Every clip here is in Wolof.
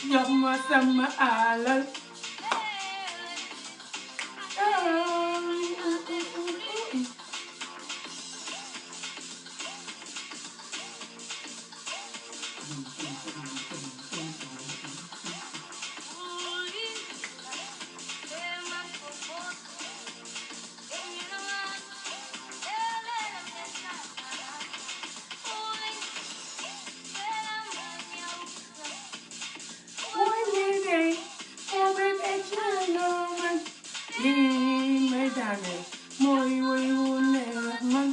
jox ma sama alal lii may daane mooy woy wu neex man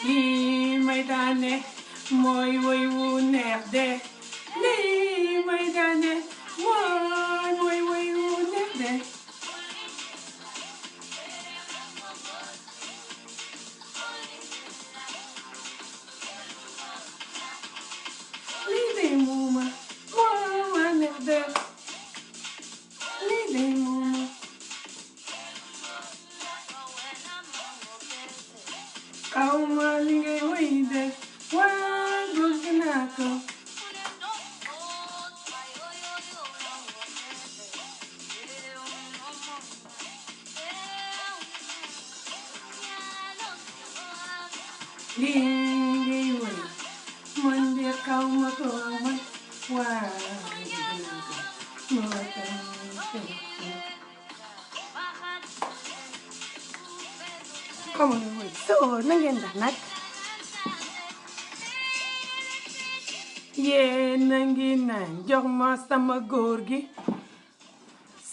lii may daane mooy woy wu neex de lii may daane mooy woy wu neex de lii de muuma muuma neex de lii de muuma kaw ma li ngay woy de waa bëgg naa ko lii ngay woy man de kaw ma ko man waa bëgg naa ko moo tax come on wait so na ngeen def nag yéen a ngi naan jox ma sama góor gi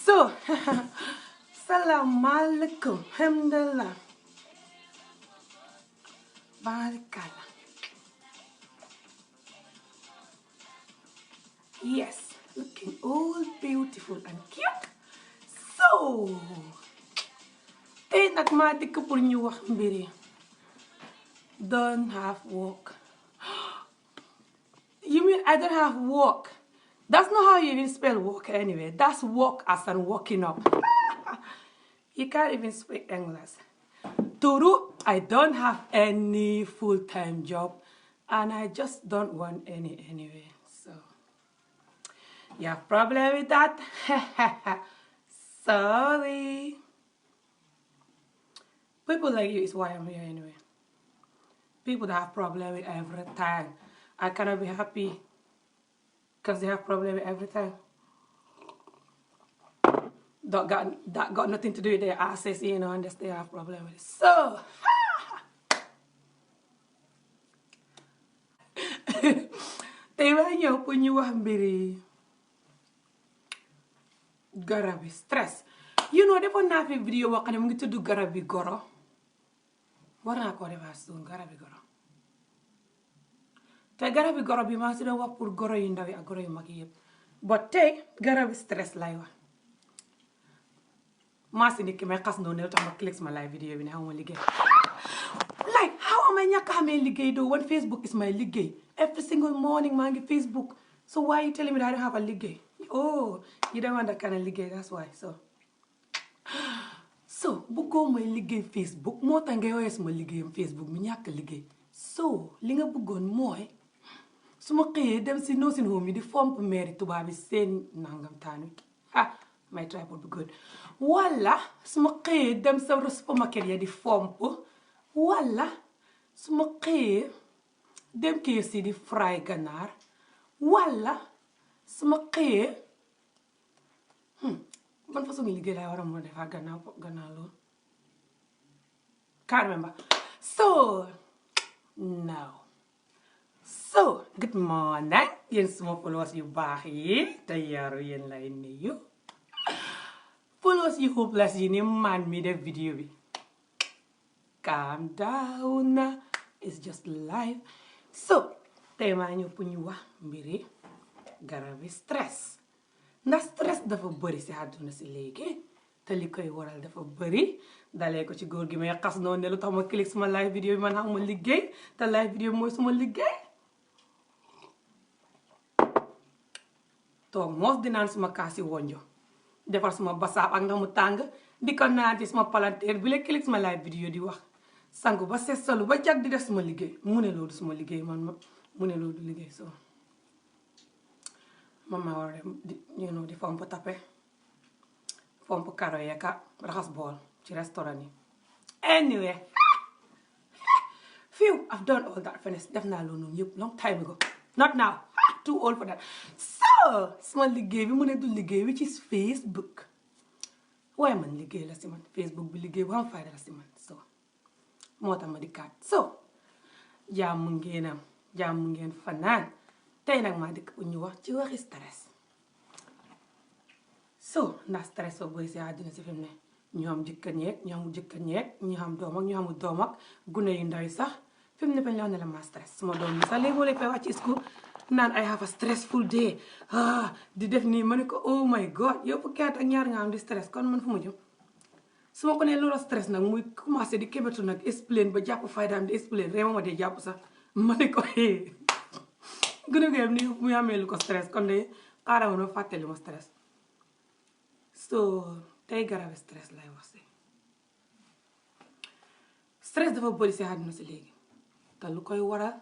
so salaamaaleykum alhamdulillah barikalla yes looking all beautiful and cute so tey nag maa dikk pour ñu wax mbiri don't have work. You mean I don't have work? That's not how you even spell work anyway. That's work as in working up. You can't even speak English. Turu, I don't have any full-time job and I just don't want any anyway. So, you have problem with that? Sorry. People like you is why I'm here anyway. People that have problem with everything. I cannot be happy because they have problem with everything. That got nothing to do with their asses, you know, and they have problem with it. So, tey waa ñëw pour ñu wax mbiri garab bi stress. You know, defoon naa fi vidéo wax ne mu ngi tudd garab bi goro. War naa koo defaat soon garab bi goro. te garabi goro bi maa si doon wax pour goro yu ndaw yi ak goro yu mag yi yëpp but tey garabi stress lay wax maa si nit ki may xas noonu ne tax ma click ma live vidéo bi ne xamuma liggéey like how am I ñàkk a xamee liggéey doo when Facebook is my liggéey every single morning maa ngi Facebook so why you telling me that I don't have a liggéey oh you don't want that kind of liggéey that's why so bëggoo may liggéey Facebook moo tax nga yooyee suma liggéeyam Facebook mi ñàkk liggéey so li nga bëggoon mooy su ma xëyee dem si nursing home yi di fomp mairie tubaab bi seen nangam taanu my tripod bi good wala su ma xëyee dem sa supermarket ya di fomp wala su ma xëyee dem KFC di fry ganaar wala su ma xëyee ban façon liggéey laay war a mën a defar gannaaw loolu can't remember so now so good morning yéen suma followers yu baax yi te yaru yéen lay nuyu followers yu hopeless yi ni man mi def vidéo bi calm down it's just live so tey maa ñëw pour ñu wax mbiri garabi stress ndax stress dafa bëri si àdduna si léegi te li koy waral dafa bëri dalee ko ci góor gi may xas noonu ne lu tax ma click suma live vidéo bi man xamuma liggéey te live vidéo bi mooy suma liggéey toog moos dinaan suma kaasi wonjo defar suma basaab ak ndox mu tàng di ko naan ci suma palanteer bi la click suma live vidéo di wax sangu ba set solu ba jag di def suma liggéey mu ne loolu suma liggéey man ma mu ne loolu liggéey so man maa war a dem di fomp tape fomp karo yeeka raxas bool ci restaurant yi anyway I've done all that finish def naa loolu noonu yëpp long time ago not now too old for that so suma liggéey bi mu ne du liggéey which is Facebook waaye man liggéey la si man Facebook bi liggéey bu am fayda la si man so moo tax ma di kaat so jàmm ngeen fanaan tey nag maa dikk bu ñu wax ci waxi stress so ndax stress soo bëri si àddina si fi mu ne ñu am jëkkër ñeeg ñu amul jëkkër ñeeg ñu am doom ak ñu amul doom ak gune yu ndaw yi sax fi mu ne bañ la wax ne la ma stress suma doom bi sax léegi moo leen fay wàcc school naan I have a stressful day di def nii ma ne ko oh my god yow fukki at ak ñaar nga am di stress kon man fu ma jëm su ma ko nee loolu stress nag muy commencé di kébetu nag explain ba jàpp faydaam di explain réew ma dee jàpp sax ma ne ko gën a ni muy amee lu ko stress kon de xaaral ma fàttali ma stress so tey garabi stress lay wax si stress dafa bëri si àdduna si léegi te lu koy waral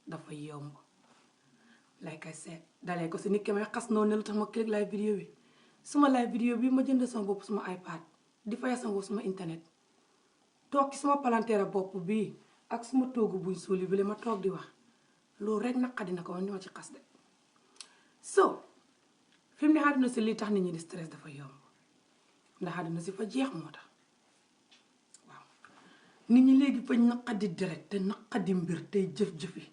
dafa yomb like I said dalee ko si nit ki may xas noonu ne lu tax ma click live vidéo bi suma live vidéo bi ma jënd sama bopp suma iPad di fay sama bopp suma internet toog ci suma palanteera bopp bii ak suma toogu buñ suuli bi ma toog di wax loolu rek naqadi na ko man ñoo ci xas de so fi mu ne àdduna si lii tax nit ñi di stress dafa yomb ndax àdduna si fa jeex moo tax waaw nit ñi léegi fa naqadi deret te naqadi mbir tey jëf-jëfi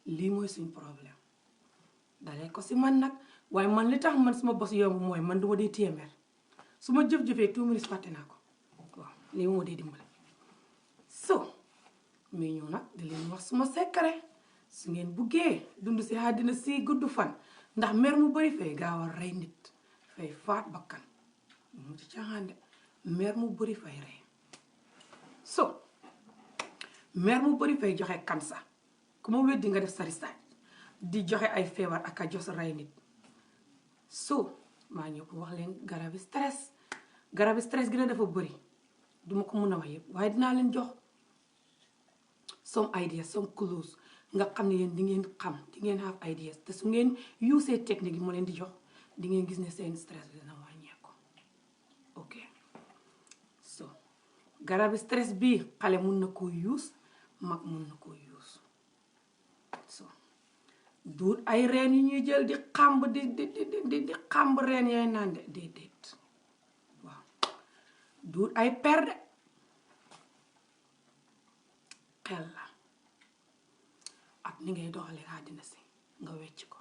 lii mooy suñ problème dalee ko si man nag waaye man li tax man suma bos yomb mooy man duma dee téeméer su ma jëf-jëfee 2 minutes fàtte naa ko waaw lii moo dee dimbale so mais ñëw nag di leen wax suma secret su ngeen buggee dund si àddina si gudd fan ndax mer mu bari fay gaaw a rey nit fay faat bakkan mu ci caaxaande mer mu bari fay rey so mer mu bari fay joxe kansa ku ma weddi nga def sa research di joxe ay feebar ak a jos rey nit so maa ñëw ko wax leen garabi stress gi na dafa bari duma ko mun a wax yëpp waaye dinaa leen jox some ideas some clues nga xam ne yéen di ngeen have ideas te su ngeen usee technique yi mu leen di jox di ngeen gis ne seen stress bi dina wàññeeku ok so garabi stress bi xale mun na koo use mag mun na koo use so duut ay reen yu ñuy jël di xàmb di xàmb reen yaay naan de déedéet waaw duut ay perde xel la ak ni ngay doxalee àddina si nga wecc ko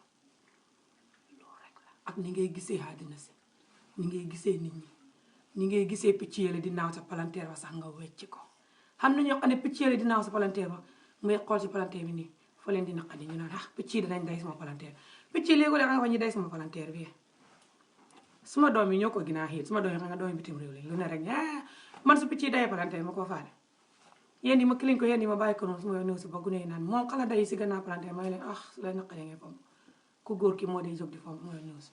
loolu rek la ak ni ngay gisee àddina si ni ngay gisee nit ñi ni ngay gisee picc yële di naaw sa palanteer ba sax nga wecc ko xam na ñoo xam ne picc yële di naaw sa palanteer ba ngay xool si palanteer bi nii fa leen di naqadi ñu naan picc yi danañ day sama palanteer picc yi léegi nga wax ñu day sama palanteer bi suma doom yi ñoo ko ginaa xiit suma doom yi xam nga doom yi bitim réew lañ lu ne rek man su picc yi dayee palanteer ma koo faale yéen yi ma kilin ko yéen yi ma bàyyi ko noonu su ma néew si ba gune yi naan moom xala day si gannaaw palanteer ma leen su lay naqadee ngay fomp ku góor ki moo day jóg di fomp mooy néew si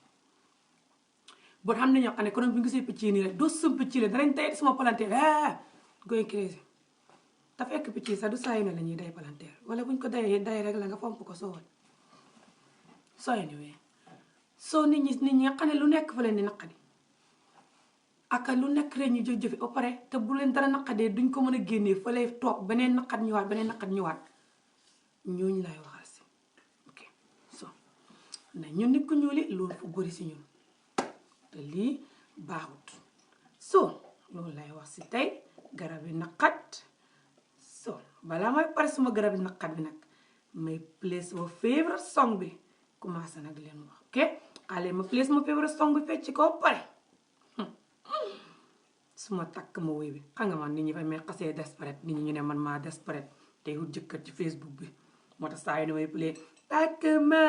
boo xam ne ñoo xam ne konoon bi nga gisee picc yi nii rek doo sum picc yi danañ day sama palanteer goy crazy te fekk picc yi sax du saa yu ne la ñuy day palanteer wala buñ ko dayee day rek la nga fomp ko soo anyway soo nit ñi nga xam ne lu nekk fa leen di naqadi ak lu nekk rek ñu jëf-jëfi ba pare te bu leen dara naqadee duñ ko mën a génnee fa lay toog beneen naqat ñëwaat ñooñu laay waxal si ok so na ñun nit ku ñuuli loolu fu bëri si ñun te lii baaxut so loolu lay wax si tey garab yi naqat so balaa may pare suma garab yi naqat bi nag may play sama favorite song bi commencé nag leen wax ok allez ma play sama favorite song bi fecc ko pare suma takk ma woy bi xam nga man nit ñi fay may xasee desperate nit ñi ñu ne man maa desperate tey wut jëkkër ci Facebook bi moo tax saa yu ne may play takk ma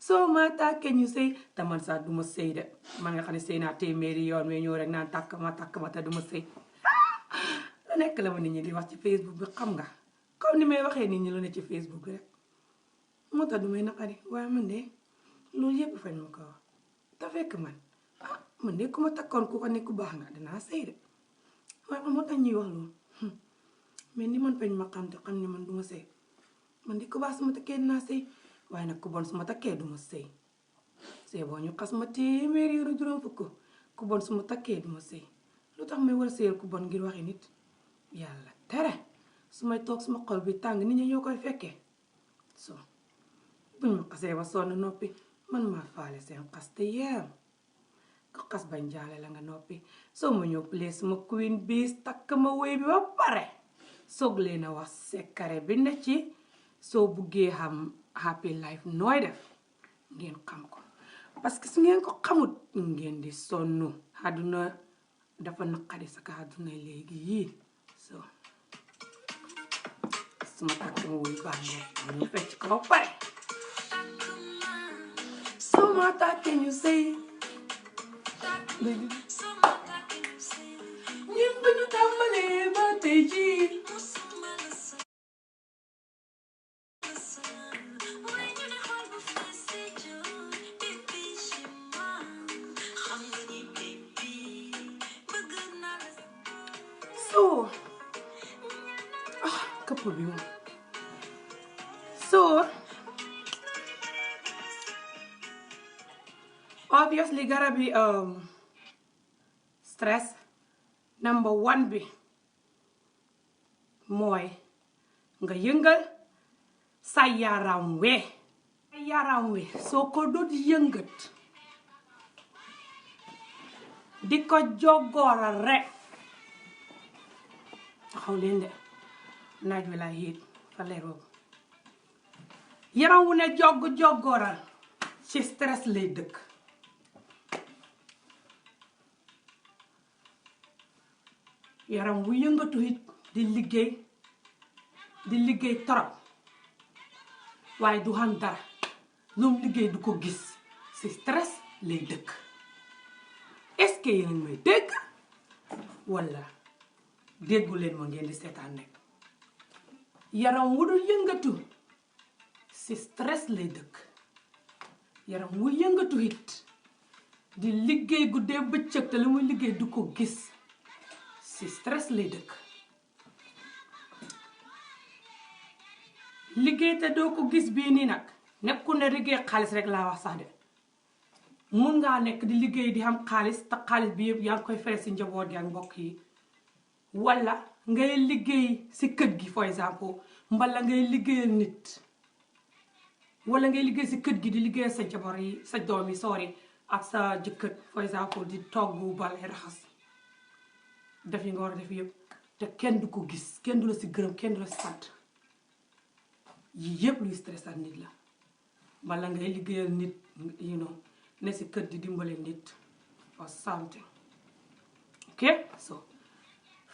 soo ma tàkkee ñu sëy te man sax du ma sëy de man nga xam ne sëy naa téeméeri yoon mais ñëw rek naan takk ma te du ma sëy lu nekk la ma nit ñi di wax ci Facebook bi xam nga comme ni may waxee nit ñi lu ne ci Facebook bi rek moo tax du may naqari waaye man de loolu yëpp fañ ma ko wax te fekk man man de ku ma takkoon ku ko ne ku baax nga dinaa sëy de waaye xam moo tax ñuy wax loolu mais ni man peñ ma xam te xam ne man duma sëy man di ku baax su ma takkee dinaa sëy waaye nag ku bon su ma takkee duma sëy sëy boo ñu xas ma téeméer yoonu juróom fukk ku bon su ma takkee duma sëy lu tax may war a sëyal ku bon ngir waxi nit yàlla tere su may toog suma xol bi tàng nit ñi ñoo koy fekkee so buñ ma xasee ba sonn noppi man maa faale seen xas te yeeram ko xas bañ jaale la nga noppi soo ma ñëw plee suma queen bis takk ma wéy bi ba pare soog leen a wax secret bi ne ci soo buggee xam happy life nooy def ngeen xam ko parce que su ngeen ko xamut ngeen di sonn àdduna dafa naqari saka àdduna léegi yii so suma takk ma wéy bàngoo ñu fecc ko ba pare soo ma takkee ñu sëy ñun bu ñu tàmbalee ba tey jii so këpp bi moom so obviously garab yi stress number 1 bi mooy nga yëngal sa yaram we soo ko doon yëngat di ko joggooral rek taxaw leen de naaj wi laa yéeg fa leer boobu yaram wu ne joggooral ci stress lay dëkk yaram wu yëngatu it di liggéey torop waaye du xam dara lum liggéey du ko gis ci stress lay dëkk est-ce que yéen may dégg walla déggu leen ma ngeen di seetaan rek yaram wu dul yëngatu ci stress lay dëkk yaram wu yëngatu it di liggéey guddee bëccëg te lu muy liggéey du ko gis ci stress lay dëkk liggéey te doo ko gis bii nii nag nekku ne liggéey xaalis rek laa wax sax de mun ngaa nekk di liggéey di am xaalis te xaalis bi yëpp yaa ngi koy fay ci njaboot yi ak mbokk yi walla ngay liggéey ci kër gi for exemple mbala ngay liggéeyal nit walla ngay liggéey ci kër gi di liggéeyal sa jabar yi sa doom yi soori ak sa jëkkër for exemple di togg balay raxas def yi nga war a def yëpp te kenn du ko gis kenn du la ci gërëm kenn du la ci sant yii yëpp luy stressal nit la walla ngay liggéeyal nit ne ci kër di dimbale nit or something ok so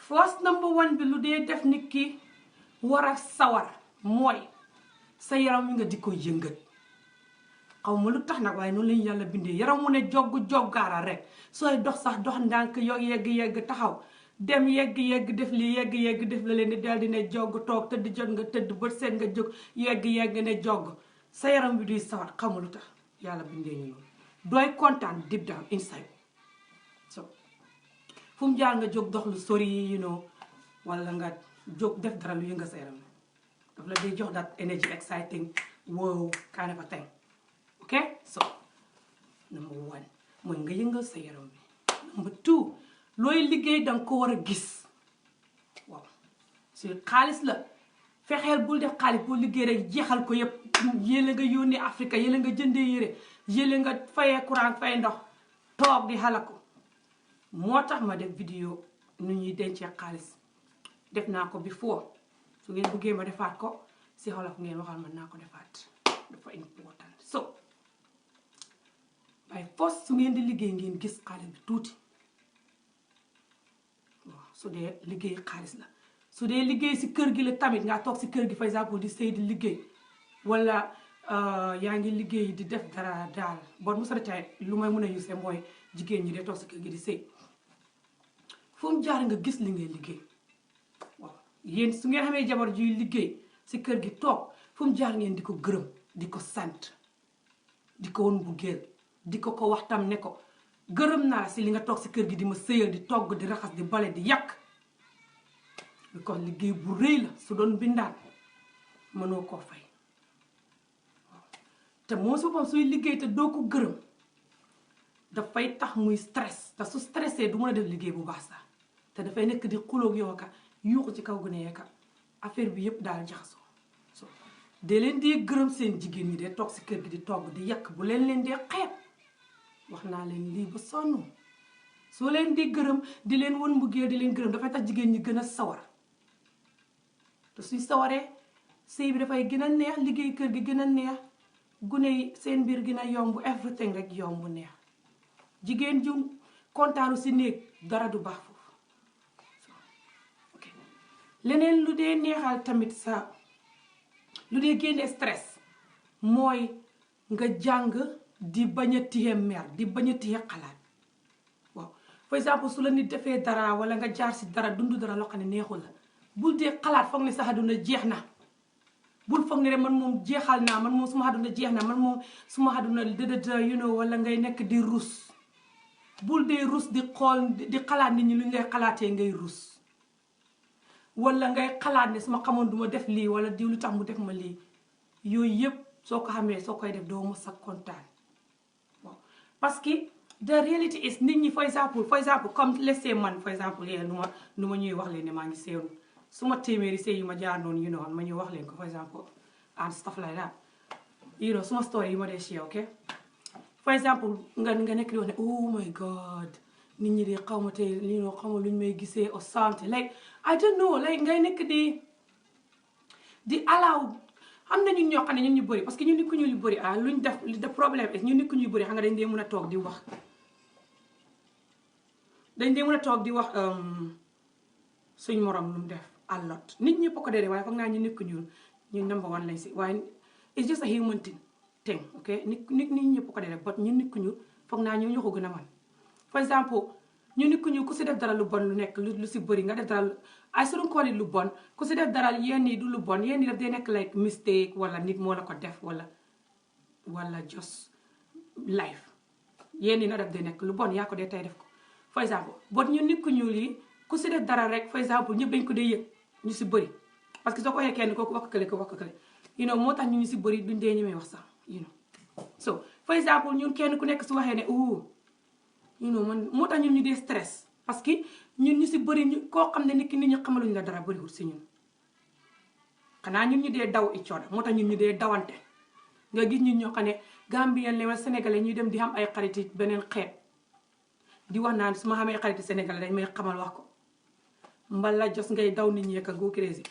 first number 1 bi lu dee def nit ki war a sawar mooy sa yaram wi nga di ko yëngat xaw ma lu tax nag waaye noonu lañu yàlla bindee yaram mu ne joggaaral rek sooy dox sax dox ndànk yow yegg taxaw dem yegg def li yegg def la leen di dal di ne jogg toog tëdd jot nga tëdd bët seen nga jóg yegg ne jogg sa yaram bi duy sawar xaw ma lu tax yàlla bindee ñu noonu dooy kontaan deep down inside so fu mu jaar nga jóg dox lu sori walla nga jóg def dara lu yënga sa yaram daf la day jox that energy exciting wow kind of a thing ok so number 1 mooy nga yëngal sa yaram bi number 2 looy liggéey danga ko war a gis waaw si xaalis la fexeel bul def xaalis boo liggéey rek jeexal ko yëpp yéele nga yónnee Afrique yéele nga jëndee yére yéele nga fayee courant fay ndox toog di xala ko moo tax ma def vidéo nu ñuy dencee xaalis def naa ko before su ngeen bëggee ma defaat ko si xolof ngeen waxal man naa ko defaat dafa important so by force su ngeen di liggéey ngeen gis xaalis bi tuuti waaw su dee liggéey xaalis la su dee liggéey si kër gi la tamit nga toog si kër gi par exemple di sëy di liggéey wala yaa ngi liggéey di def dara daal bon mu saritaay lu may mun a yuse mooy jigéen ñi dee toog si kër gi di sëy fu mu jaar nga gis li ngay liggéey waaw yéen su ngeen xamee jabar juy liggéey si kër gi toog fu mu jaar ngeen di ko gërëm di ko sant di ko won bu géel di ko wax tam ne ko gërëm naa si li nga toog si kër gi di ma sëyal di togg di raxas di bale di yàq bi kon liggéey bu rëy la su doon bindaan mënoo koo fay te moo su boppam suy liggéey te doo ko gërëm dafay tax muy stress te su stressé du mën a def liggéey bu baax sax te dafay nekk di xuloog yow ka yuuxu ci kaw gune ka affaire bi yëpp daal jaxasoo so de leen dee gërëm seen jigéen ñi de toog si kër gi di togg di yàq bu leen dee xeeb wax naa leen lii ba sonn soo leen di gërëm di leen won mbëggeel di leen gërëm dafay tax jigéen ñi gën a sawar te suñ sawaree sëy bi dafay gën a neex liggéey kër gi gën a neex gune yi seen mbir gën a yomb everything rek yomb neex jigéen ju kontaanu si néeg dara du baax foofu leneen lu dee neexal tamit sa lu dee génne stress mooy nga jàng di bañ a téye mer di bañ a téye xalaat waaw par exemple su la nit defee dara wala nga jaar si dara dund dara loo xam ne neexul la bul dee xalaat foog ne sa àdduna jeex na bul foog ne rek man moom jeexal naa man moom suma àdduna jeex na man moom suma àdduna dëdëda you know wala ngay nekk di rus bul dee rus di xool di xalaat nit ñi lu ñu lay xalaatee ngay rus wala ngay xalaat ne su ma xamoon du ma def lii wala diw lu tax mu def ma lii yooyu yëpp soo ko xamee soo koy def doo mos a kontaan waaw parce que the reality is nit ñi for example comme let's say man for example yéen nu ma ñuy wax leen ne maa ngi seewlu su ma téeméeri sëy yi ma jaar noonu you know ma ñuy wax leen ko for example and stuff like that you know suma story yi ma dee share ok for example nga nekk di wax ne oh my god nit ñi de xaw ma tey you know xaw ma luñ may gisee or something like I don't know like ngay nekk di allow xam na ñun ñoo xam ne ñun ñu bëri parce que ñun nit ku ñuul yu bëri luñ def the problème is ñun nit ku ñuy bëri xam nga dañ dee mën a toog di wax suñ morom lu mu def a lot nit ñëpp ko dee waaye foog naa ñu nit ku ñuul ñun number one lañ si waaye it's just a human thing ok nit ñëpp ko dee but ñun nit ku ñuul foog naa ñu ko gën a man for exemple ñu nit ku ñuul ku si def dara lu bon lu nekk lu si bëri nga def dara ay suñu kool lu bon ku si def dara yenn yi du lu bon yenn yi daf dee nekk like mistake wala nit moo la ko def wala just life yenn yi na daf dee nekk lu bon yaa ko dee tey def ko for exemple but ñun nit ku ñuul yi ku si def dara rek for exemple ñëpp dañ ko dee yëg ñu si bëri parce que soo ko waxee kenn kooku wax ko kële you know moo tax ñu si bëri duñ dee ñemee wax sax you know so for exemple ñun kenn ku nekk su waxee ne you know man moo tax ñun ñu dee stress parce que ñun ñu si bëri ñu koo xam ne nit ñi xamaluñ la dara bëriwul si ñun xanaa ñun ñu dee daw i coono moo tax ñun ñu dee dawante nga gis ñun ñoo xam ne Gambien la wala Sénégalais ñuy dem di xam ay xarit beneen xeet di wax naan su ma xamee xarit Sénégalais dañ may xamal wax ko mbala jos ngay daw nit ñi ak go crazy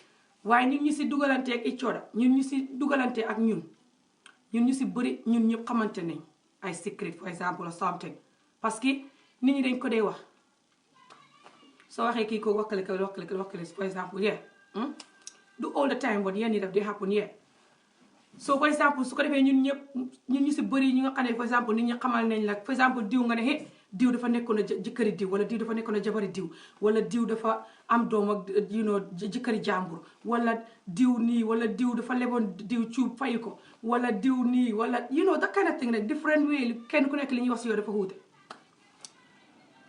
waaye ñun ñu si dugalante ak i coono ñun ñu si dugalante ak ñun ñu si bëri ñun ñëpp xamante nañ ay secret for example or something parce que nit ñi dañ ko dee wax soo waxee kii ko wakkale for example du all the time but yenn yi daf dee happen so for example su ko defee ñun ñu si bëri ñu nga xam ne for example nit ñi xamal nañ la for example diw nga ne diw dafa nekkoon a jëkkëri diw wala diw dafa nekkoon a jabari diw wala diw dafa am doom ak you know jëkkëri jàmbur wala diw nii wala diw dafa leboon diw cuub fayu ko wala diw nii wala you know that kind of thing rek different way kenn ku nekk li ñuy wax si yow dafa wuute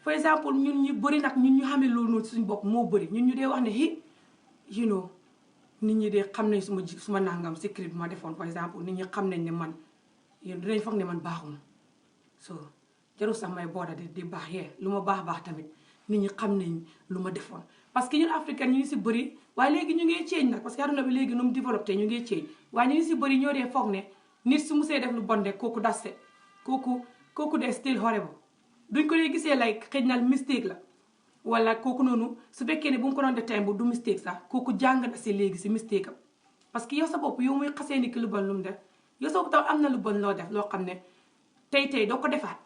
for example ñun ñu bëri nag ñun ñu xamee loolu noonu suñu bopp moo bëri ñun ñu dee wax ne you know nit ñi dee xam nañ suma nangam secret bi ma defoon par exemple nit ñi xam nañ ne man yéen dinañ foog ne man baaxuma so jarul sax may booda di baax lu ma baax tamit nit ñi xam nañ lu ma defoon parce que ñun africain ñu ngi si bëri waaye léegi ñu ngi change nag parce que àdduna bi léegi nu mu développé ñu ngi change waaye ñu ngi si bëri ñoo dee foog ne nit su musee def lu bon de kooku daste kooku dee still horrible duñ ko dee gisee like xëy na mistake la wala kooku noonu su fekkee ne bu mu ko doon def time bu du mistake sax kooku jàng na si léegi si mistake am parce que yow sa bopp yow muy xasee ni ki lu bon lu mu def yow sa bopp tam am na lu bon loo def loo xam ne tey doo ko defaat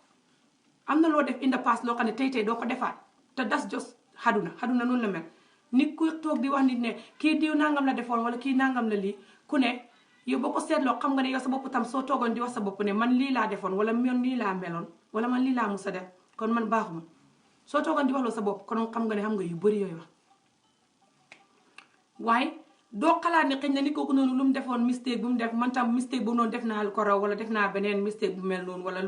am na loo def in the past loo xam ne tey doo ko defaat te das jos xaduna noonu la mel nit ku toog di wax nit ne kii diw nangam la defoon wala kii nangam la lii ku ne yow boo ko seetloo xam nga ne yow sa bopp tam soo toogoon di wax sa bopp ne man lii laa defoon wala man lii laa meloon wala man lii laa musa def kon man baaxuma soo toogoon di wax loo sa bopp kon xam nga ne xam nga yu bëri yooyu wax waaye doo xalaat ne xëy na ni kooku noonu lu mu defoon mistake bu mu def man tam mistake bu noonu def naa lu ko raw wala def naa beneen mistake bu mel noonu wala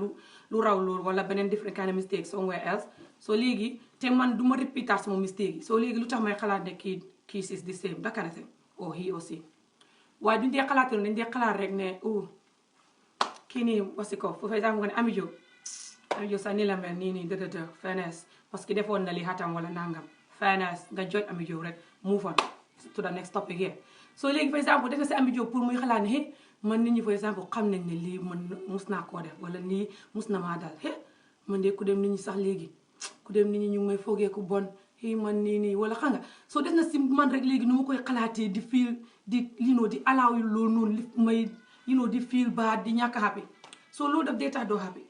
lu raw loolu wala beneen different kind of mistake somewhere else so léegi te man du ma repeater sama mistake yi so léegi lu tax may xalaat ne kii is the same that kind of thing or he aussi waaye duñ dee xalaat dañ dee xalaat rek ne kii nii wasi ko for exemple nga ne Ami Jobe sax ni la mel nii dëdëdë fairness parce que defoon na li xatam wala nangam fairness nga joj Ami Jobe rek move on to the next topic here so léegi for exemple def na si Ami Jobe pour muy xalaat ne man nit ñi for exemple xam nañ ne lii man mus naa koo def wala lii mus na maa dal man de ku dem nit ñi sax léegi ku dem nit ñi ñu ngi may foogee ku bon man nii wala xam nga soo def na si man rek léegi nu ma koy xalaatee di feel di di allow yu loolu noonu li may di feel bad di ñàkk happy so loolu daf dee tax doo happy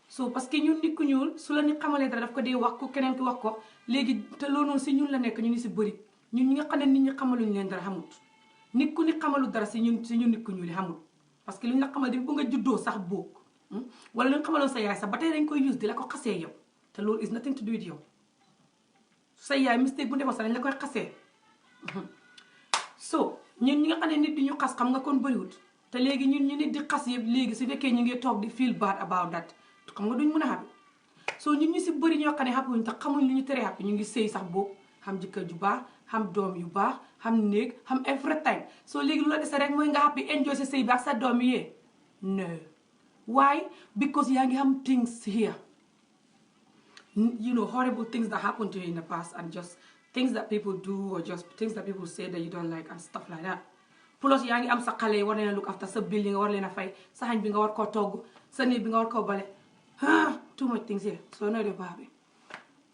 so parce que ñun nit ku ñuul su la nit xamalee dara daf ko dee wax ko keneen ki wax ko léegi te loolu noonu si ñun la nekk ñu ni si bëri ñun ñi nga xam ne nit ñi xamaluñ leen dara xamut nit ku nit xamalu dara si ñun nit ku ñuul yi xamut parce que lu ñu la xamal di bu nga juddoo sax boog wala lu ñu xamaloon sa yaay sax ba tey dañ koy use di la ko xasee yow te loolu is nothing to do with yow sa yaay mistake bu defoon sax dañ la koy xasee so ñun ñi nga xam ne nit di ñu xas xam nga kon bëriwut te léegi ñun ñu nit di xas yëpp léegi su fekkee ñu ngi toog di feel bad about that xam nga duñ mën a happy so ñun ñu si bëri ñoo xam ne happy wuñ te xamuñ lu ñu tere happy ñu ngi sëy sax boobu xam jëkkër ju baax xam doom yu baax xam néeg xam everything so léegi lu la dese rek mooy nga happy enjoy sa sëy bi ak sa doom yi yee no why because yaa ngi xam things here horrible things that happened to you in the past and just things that people do or just things that people say that you don't like and stuff like that plus yaa ngi am sa xale war leen a look after sa bill yi nga war leen a fay sa xañ bi nga war koo togg sa néeg bi nga war koo bale too much things here so nooy def baax bi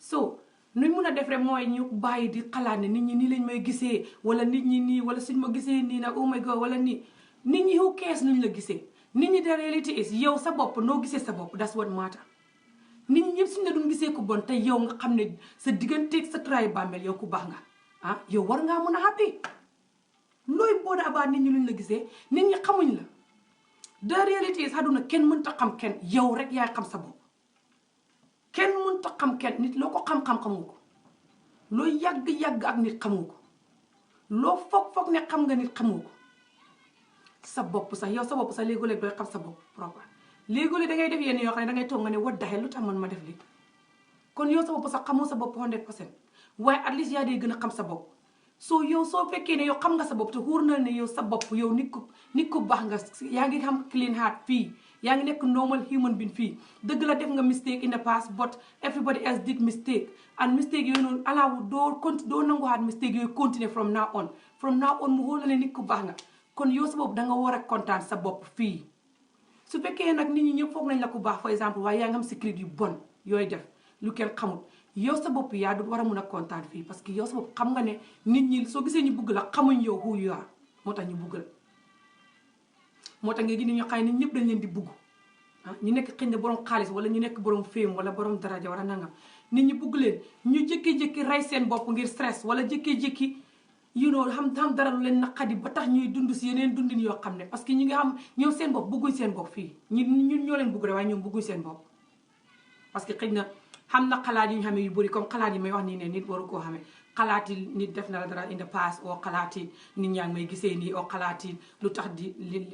so nuñ mun a def rek mooy ñu bàyyi di xalaat ne nit ñi nii lañ may gisee wala nit ñi nii wala suñ ma gisee nii nag oh my god wala nii nit ñi who cares nuñ la gisee nit ñi the reality is yow sa bopp noo gisee sa bopp that's what matter nit ñi ñëpp suñ la doon gisee ku bon te yow nga xam ne sa digganteeg sa tray bàmmeel yow ku baax nga yow war ngaa mun a happy looy booda abaa nit ñi luñ la gisee nit ñi xamuñ la the reality is àdduna kenn mënta xam kenn yow rek yaay xam sa bopp kenn mënta xam kenn nit loo ko xam-xam xamu ko loo yàgg-yàgg ak nit xamu ko loo foog ne xam nga nit xamu ko sa bopp sax yow sa bopp sax léegi-léeg dooy xam sa bopp propre léegi-léeg da ngay def yenn yoo xam ne da ngay toog nga ne what the hell lu tax man ma def lii kon yow sa bopp sax xamoo sa bopp 100% waaye at least yaa dee gën a xam sa bopp so yow soo fekkee ne yow xam nga sa bopp te wóor na ne yow sa bopp yow nit ku baax nga yaa ngi xam clean heart fii yaa ngi nekk normal human being fii dëgg la def nga mistake in the past but everybody else did mistake and mistake yooyu noonu alaawu doo nanguwaat mistake yooyu continuer from now on mu wóor na ne nit ku baax nga kon yow sa bopp da nga war a kontaan sa bopp fii su fekkee nag nit ñi ñëpp foog nañ la ku baax par exemple waaye yaa ngi am secret yu bon yooyu def lu kenn xamul yow sa bopp yaa du war a mun a kontaan fii parce que yow sa bopp xam nga ne nit ñi soo gisee ñu bugg la xamuñ yow who you are moo tax ñu bugg la moo tax nga gis ne ñu xay nit ñëpp dañ leen di bugg ñu nekk xëy na borom xaalis wala ñu nekk borom féem wala borom daraja wala nangam nit ñi bugg leen ñu jékki-jékki rey seen bopp ngir stress wala jékki-jékki xam dara lu leen naqadi ba tax ñuy dund si yeneen dundin yoo xam ne parce que ñu ngi am ñoom seen bopp bugguñ seen bopp fii ñun ñoo leen bugg rek waaye ñoom bugguñ seen bopp parce que xëy na xam na xalaat yi ñu xamee yu bëri comme xalaat yi may wax nii ne nit waru koo xamee xalaat yi nit def na la dara in the past oo xalaat yi nit ñaa ngi may gisee nii oo xalaat yi lu tax di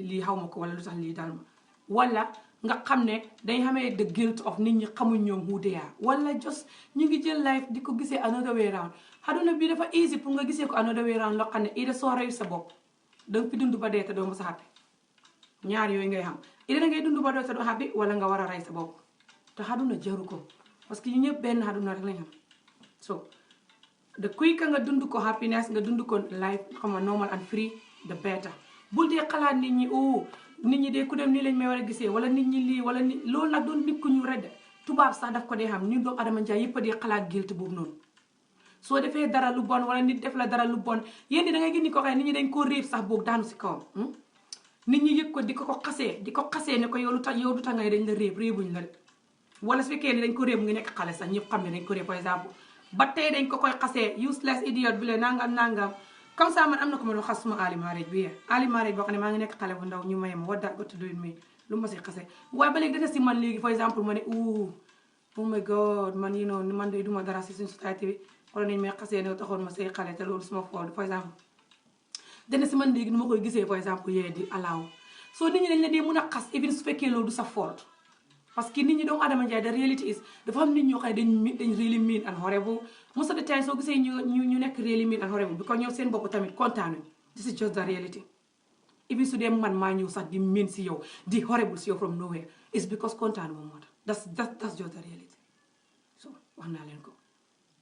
lii xaw ma ko wala lu tax lii daal ma wala nga xam ne dañ xamee the guilt of nit ñi xamuñ ñoom who they are wala just ñu ngi jël life di ko gisee another way round aduna bi dafa easy pour nga gisee ko another way round loo xam ne ida soo reyu sa bopp danga fi dund ba dee te doo ma sa happy ñaar yooyu ngay xam ida da ngay dund ba dee te doo happy wala nga war a rey sa bopp te aduna jaru ko parce que ñu ñëpp benn aduna rek lañ xam so the quicker nga dund ko happiness nga dund ko life xam nga normal and free the better bul dee xalaat nit ñi nit ñi de ku dem nii lañ may war a gisee wala nit ñi lii wala nit loolu nag doon nit ku ñu redd tubaab sax daf ko dee xam ñun doomu adama njaay yëpp a dee xalaat guilt boobu noonu soo defee dara lu bon wala nit def la dara lu bon yéen da ngay gis ni ko xëy nit ñi dañ koo réeb sax boog daanu si kawam nit ñi yëg ko di ko xasee ne ko yow lu tax ngay dañ la réebuñ la wala su fekkee ne dañ ko réeb ngi nekk xale sax ñëpp xam ne dañ ko réeb par exemple ba tey dañ ko koy xasee useless idiot bi la nangam comme ça man am na ko ma doon xas suma alimarage bi alimarage boo xam ne maa ngi nekk xale bu ndaw ñu maye ma what that got to do with me lu ma si xase waaye ba léegi dana si man léegi par exemple ma ne oh my god man man de duma dara si suñu société bi wala nañ may xasee ne taxoon ma say xale te loolu suma fool par exemple dana si man léegi nu ma koy gisee par exemple yee di alaaw soo nit ñi dañ la dee mun a xas even su fekkee loolu du sa faute parce que nit ñi doomu adama njaay the reality is dafa am nit ñoo xam ne dañ really mean and horrible most of the time soo gisee ñu nekk really mean and horrible because ñoom seen bopp tamit kontaanuñ. This is just the reality. Even su dee man maa ñëw sax di mean si yow di horrible si yow from nowhere it's because kontaan moom moo tax that's just the reality. So wax naa leen ko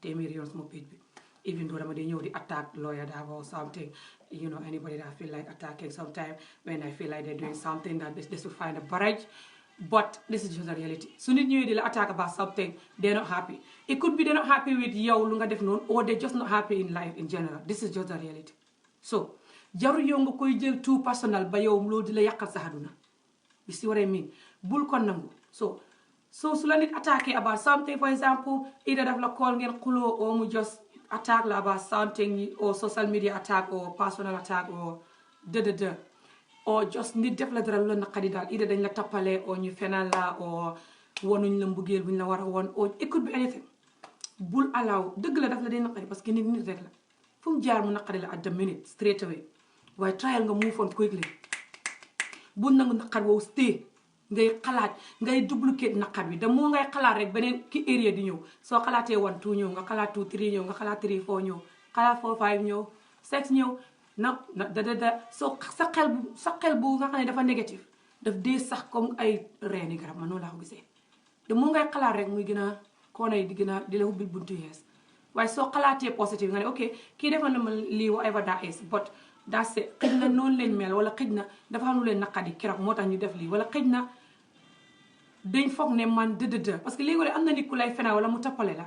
téeméeri yoon sama page bi even though dama dee ñëw di attack lawyer Darboe or something, you know, anybody that I feel like attacking sometime when I feel like they're doing something that they should find a barrage. But this is just the reality. So nit ñëwee di la attack about something, they're not happy. It could be they're not happy with yow lu nga def noonu or they're just not happy in life in general. This is just the reality. So jaru yow nga koy jël too personal ba yow loolu di la yàqal sa àdduna. You see what I mean? Bul ko nangu. So su la nit attaqué about something, for example, either daf la call ngeen xuloo or mu just attack la about something or social media attack or personal attack or or just nit def la dara lu la naqari daal either dañ la tappale or ñu fenal la or wonuñ la mbugeel buñ la war a won or it could be anything. Bul allow dëgg la daf la day naqari parce que nit rek la fu mu jaar mu naqari la at the minute straight away waaye trial nga move on quickly. Bul nangu naqar woowu stay ngay xalaat ngay duplicate naqar bi da moo ngay xalaat rek beneen ki area di ñëw soo xalaatee 1 2 ñëw nga xalaat 2 3 ñëw nga xalaat 3 4 ñëw xalaat 4 5 ñëw 6 ñëw na soo sa xel bu nga xam ne dafa négatif daf dee sax comme ay reeni garab man noonu laa ko gisee da moo ngay xalaat rek muy gën a koona yi di la ubbil buntu yees waaye soo xalaatee positive nga ne ok kii defal na ma lii whatever that is but that's it xëj na noonu leen mel wala xëj na dafa am lu leen naqadi keroog moo tax ñu def lii wala xëj na dañ foog ne man parce que léegi am na nit ku lay fena wala mu tappale la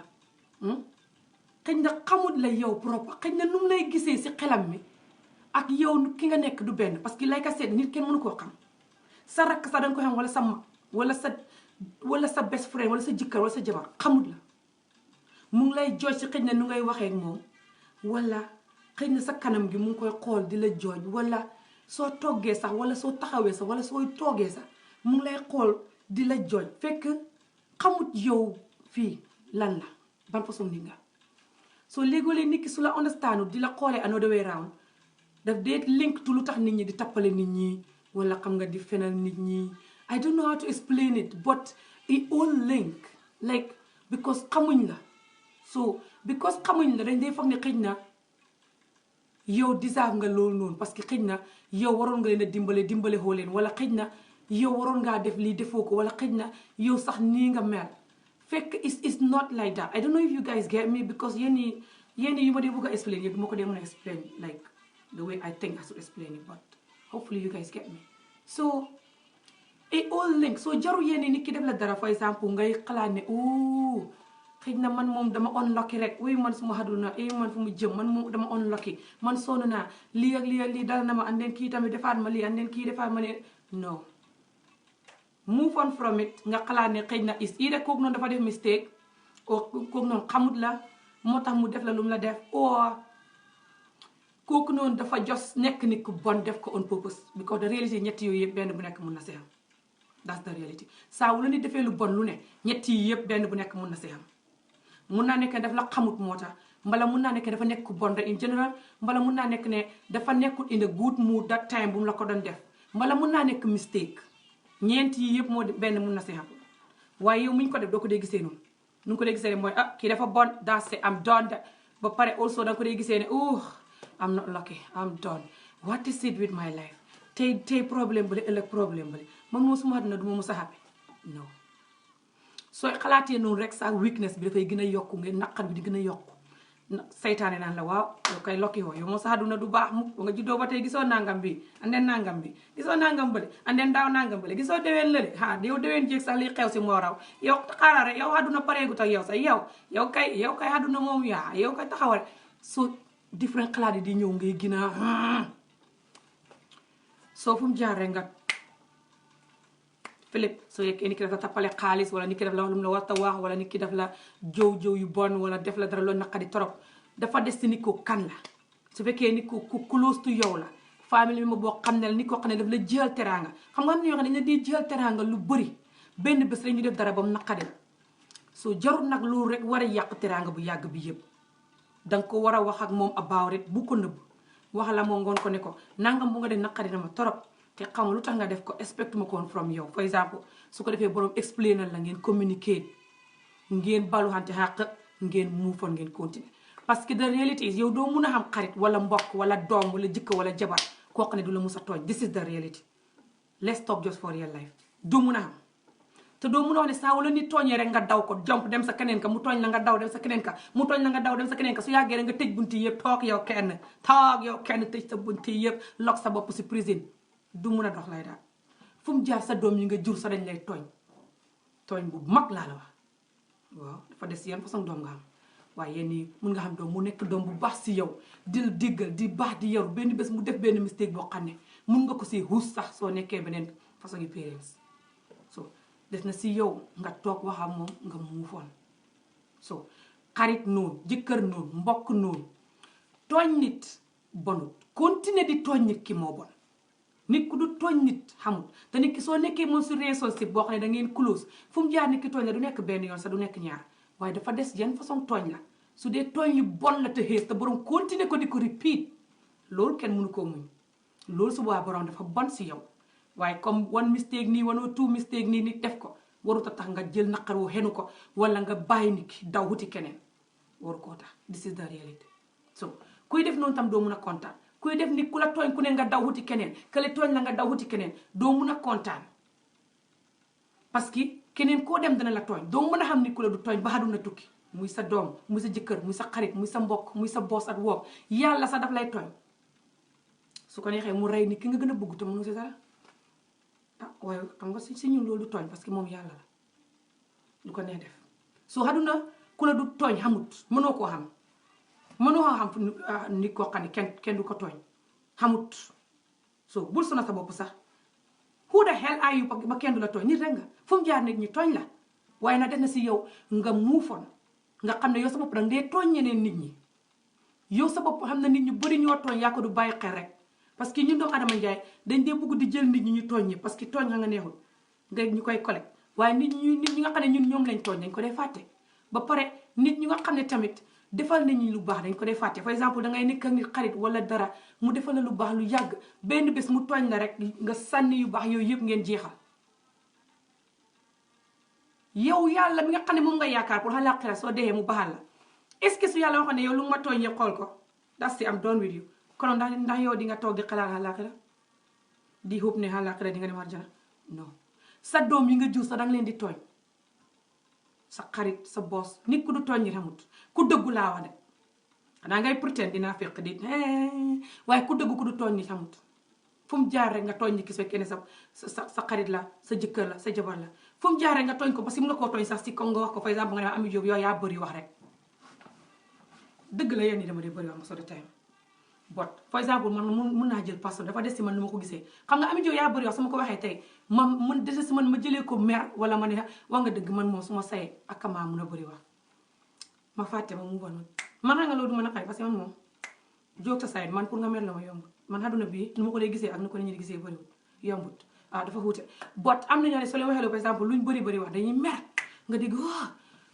xëj na xamut la yow propre xëj na nu mu lay gisee si xelam mi ak yow ki nga nekk du benn parce que like I said nit kenn mënu koo xam sa rakk sax danga ko xam wala sa mag wala sa best friend wala sa jëkkër wala sa jabar xamut la mu ngi lay jooj si xëj na nu ngay waxee ak moom wala xëy na sa kanam gi mu ngi koy xool di la jooj wala soo toggee sax wala soo taxawee sax wala sooy toogee sax mu ngi lay xool di la jooj fekk xamut yow fii lan la ban façon nit nga soo léegoolee nit ki su la understand di la xoolee another way round daf dee link tu lu tax nit ñi di tappale nit ñi wala xam nga di fenal nit ñi I don't know how to explain it but it all link like because xamuñ la so because xamuñ la dañ dee foog ne xëj na yow deserve nga loolu noonu parce que xëj na yow waroon nga leen a dimbale xoo leen wala xëj na yow waroon ngaa def lii defoo ko wala xëj na yow sax nii nga mel fekk it's not like that I don't know if you guys get me because yéen yu ma dee bëgg a explain yëpp du ma ko dee mën a explain like the way I think I should explain it but hopefully you guys get me so it all link so jaru yéen nit ki def la dara for example ngay xalaat ne xëy na man moom dama unlucky rek man suma xaduna man fu mu jëm man moom dama unlucky man sonn naa lii ak lii dal na ma and then kii tamit defaat ma lii and then kii defaat ma ne no move on from it nga xalaat ne xëy na is either kooku noonu dafa def mistake o kooku noonu xamut la moo tax mu def la lu mu la def or kooku noonu dafa jos nekk nit ku bon def ko on purpose because the reality ñetti yooyu yëpp benn bu nekk mun na see am that's the reality saa wu la nit defee lu bon lu ne ñetti yi yëpp benn bu nekk mun na see am mun naa nekk daf la xamut moo tax mbala mun naa nekk dafa nekk ku bon in general mbala mun naa nekk ne dafa nekkul in a good mood that time bu mu la ko doon def mbala mun naa nekk mistake ñeent yi yëpp moo benn mun na see am waaye yow muñ ko def doo ko dee gisee noonu nu ko dee gisee ne mooy kii dafa bon that's it I'm done ba pare also da nga ko dee gisee ne I'm not lucky I'm done what is it with my life tey problème bale ëllëg problème bale man moo suma àdduna du ma mos a happy non sooy xalaatee noonu rek sa weakness bi dafay gën a yokku ngeen naqar bi di gën a yokku saytaane naan la waaw yow kay lokki woo yow moo sa àdduna du baax mu ba nga juddoo ba tey gisoo nangam bi andeen nangam bi gisoo nangam bale andeen daaw nangam bale gisoo déwén lële yow déwén jéeg sax liy xew si moo raw yow xaaral rek yow àdduna pareegut ak yow sax yow kay àdduna moom yow kay taxawal so different xalaat yi di ñëw ngay gën a soo fu mu jaar rek nga Philip soo yeggee nit ki daf la tappale xaalis wala nit ki daf la wax lu mu la war a wax wala nit ki daf la jow yu bon wala def la dara loolu naqadi torop dafa des ci nit ko kan la su fekkee nit ko ku close to yow la famille bi ma boo xam ne la nit ko xam ne daf la jël teraanga xam nga am na ñoo xam ne dañ la di jël teraanga lu bëri benn bés rek ñu def dara ba mu naqadi la soo jarul nag loolu rek war a yàq teraanga bu yàgg bi yëpp danga ko war a wax ak moom about it bu ko nëbb wax la moom ngoon ko ne ko nangam bu nga def naqadi na ma torop te xamul lu tax nga def ko expect ma ko woon from yow for exemple su ko defee borom explainal la ngeen communiquer ngeen baluxante xàq ngeen move on ngeen continuer parce que the reality is yow doo mun a xam xarit wala mbokk wala doom wala jëkkër wala jabar koo xam ne du la mus a tooñ this is the reality let's talk just for real life du mun a xam te doo mun a wax ne saa wala nit tooñee rek nga daw ko jomp dem sa keneen ka mu tooñ la nga daw dem sa keneen ka mu tooñ la nga daw dem sa keneen ka su yàggee rek nga tëj bunti yëpp toog yow kenn tëj sa bunti yëpp lock sa bopp si prison du mun a dox lay daal fu mu jaar sa doom yi nga jur sa dañ lay tooñ bu mag laa la wax waaw dafa des yan façon doom nga xam waaye yéen ñi mun nga xam doom mu nekk doom bu baax si yow di la diggal di baax di yaru benn bés mu def benn mistake boo xam ne mun nga ko si xuus sax soo nekkee beneen façon yi parents so des na si yow nga toog wax ak moom nga move on so xarit noonu jëkkër noonu mbokk noonu tooñ nit bonut continuer di tooñ nit ki moo bon nit ku du tooñ nit xamul te nit ki soo nekkee moom si relationship boo xam ne da ngeen close fu mu jaar nit ki tooñ la du nekk benn yoon sax du nekk ñaar waaye dafa des yan façon tooñ la su dee tooñ yu bon la te xees te borom continuer ko di ko repeat loolu kenn mënu koo muñ loolu su boobaa borom dafa bon si yow waaye comme one mistake nii one or two mistake nii nit def ko warut a tax nga jël naqar wu xenu ko wala nga bàyyi nit ki daw wuti keneen waru koo tax this is the reality so kuy def noonu tam doo mun a kontaan kuy def nit ku la tooñ ku ne nga daw wuti keneen kële tooñ la nga daw wuti keneen doo mun a kontaan parce que keneen koo dem dana la tooñ doo mën a xam nit ku la du tooñ ba àdduna tukki muy sa doom muy sa jëkkër muy sa xarit muy sa mbokk muy sa boss at work yàlla sax daf lay tooñ su ko neexee mu rey nit ki nga gën a bëgg te mënu si dara ah waaye xam nga si ñun loolu du tooñ parce que moom yàlla la lu ko neex def soo àdduna ku la du tooñ xamut mënoo koo xam nit koo xam ne kenn du ko tooñ xamut so bul sona sa bopp sax who the hell are you ba kenn du la tooñ nit rek nga fu mu jaar nit ñi tooñ la waaye nag def na si yow nga muufoon nga xam ne yow sa bopp danga dee tooñ ñeneen nit ñi yow sa bopp xam ne nit ñu bëri ñoo tooñ yaa ko du bàyyi xel rek parce que ñun doomu Adama Njaay dañ dee bëgg di jël nit ñi ñu tooñ ñi parce que tooñ nga neexul nga ñu koy collecte waaye nit ñi nga xam ne ñun ñoom lañ tooñ dañ ko dee fàtte ba pare nit ñi nga xam ne tamit defal nit ñi lu baax dañ ko dee fàtte par exemple dangay nekk ak nit xarit wala dara mu defal la lu baax lu yàgg benn bés mu tooñ la rek nga sànni yu baax yooyu yëpp ngeen jeexal yow yàlla mi nga xam ne moom nga yaakaar pour àllaaxira soo dee mu baaxal la est-ce que su yàlla waxoon ne yow lu ma tooñ yëpp xool ko that's it I'm done with you konoon ndax yow di nga toog di xalaat àllaaxira di xóob ne àllaaxira di nga dem àjjana non sa doom yi nga jur sa danga leen di tooñ sa xarit sa boss nit ku du tooñ ñi xamut ku dëggu laa wax de xanaa ngay pretend dinaa fekk di waaye ku dëggu ku du tooñ ñi xamut fu mu jaar rek nga tooñ ñi ki su fekkee ne sa xarit la sa jëkkër la sa jabar la fu mu jaar rek nga tooñ ko parce que mun nga koo tooñ sax si ko nga wax ko par exemple nga ne Ami Jóob yow yaa bëri wax rek dëgg la yéen ñi dama dee bëri wax ma so de time but for exemple man mun naa jël personne dafa des si man nu ma ko gisee xam nga Ami Jóob yaa bëri wax su ma ko waxee tey man des si man ma jëlee ko mer wala ma ne wax nga dëgg man moom su ma sayee ak maa mun a bëri wax ma fàtte ma mu bon man nga loolu du ma naqari parce que man moom jóg sa sayet man pour nga mer la ma yomb man àdduna bii nu ma ko dee gisee ak nu ko nit ñi di gisee bëriwul yombut dafa xuute but am na ñoo ne soo leen waxee par exemple luñ bëri wax dañuy mer nga dégg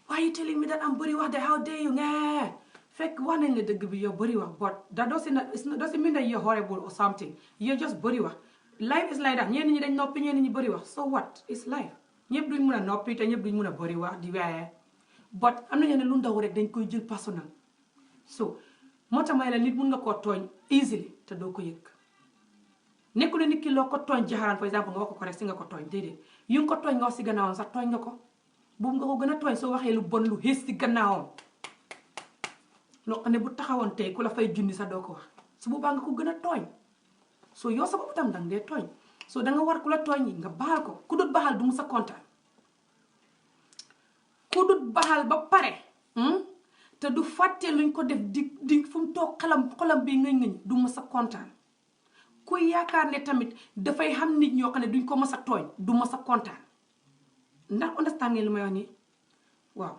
why you telling me that am bëri wax de how dare you nga fekk wax nañ la dëgg bi yow bëri wax but that doesn't mean that you're horrible or something you're just bëri wax life is like that ñenn ñi dañ noppi ñenn ñi bëri wax so what is life ñëpp duñ mun a noppi te ñëpp duñ mun a bëri wax di waaye but am na ñoo ne lu ndaw rek dañ koy jël personnel so moo tax may la nit mun nga koo tooñ easily te doo ko yëg nekku ne nit ki loo ko tooñ jaxaraan par exemple nga wax ko rek si nga ko tooñ déedéet yu nga ko tooñ nga wax si gannaawam sax tooñ nga ko boobu nga ko gën a tooñ soo waxee lu bon lu xees si gannaawam loo xam ne bu taxawoon tey ku la fay junni sax doo ko wax su boobaa nga ko gën a tooñ soo yow sa bopp tam danga dee tooñ soo danga war ku la tooñ yi nga baal ko ku dut baxal du mu sa kontaan ku dut baxal ba pare te du fàtte luñ ko def di fu mu toog xolam bi ngëñ du ma sa kontaan ku yaakaar ne tamit dafay xam nit ñoo xam ne duñ ko mas a tooñ du ma sa kontaan ndax understand ngeen lu may wax nii waaw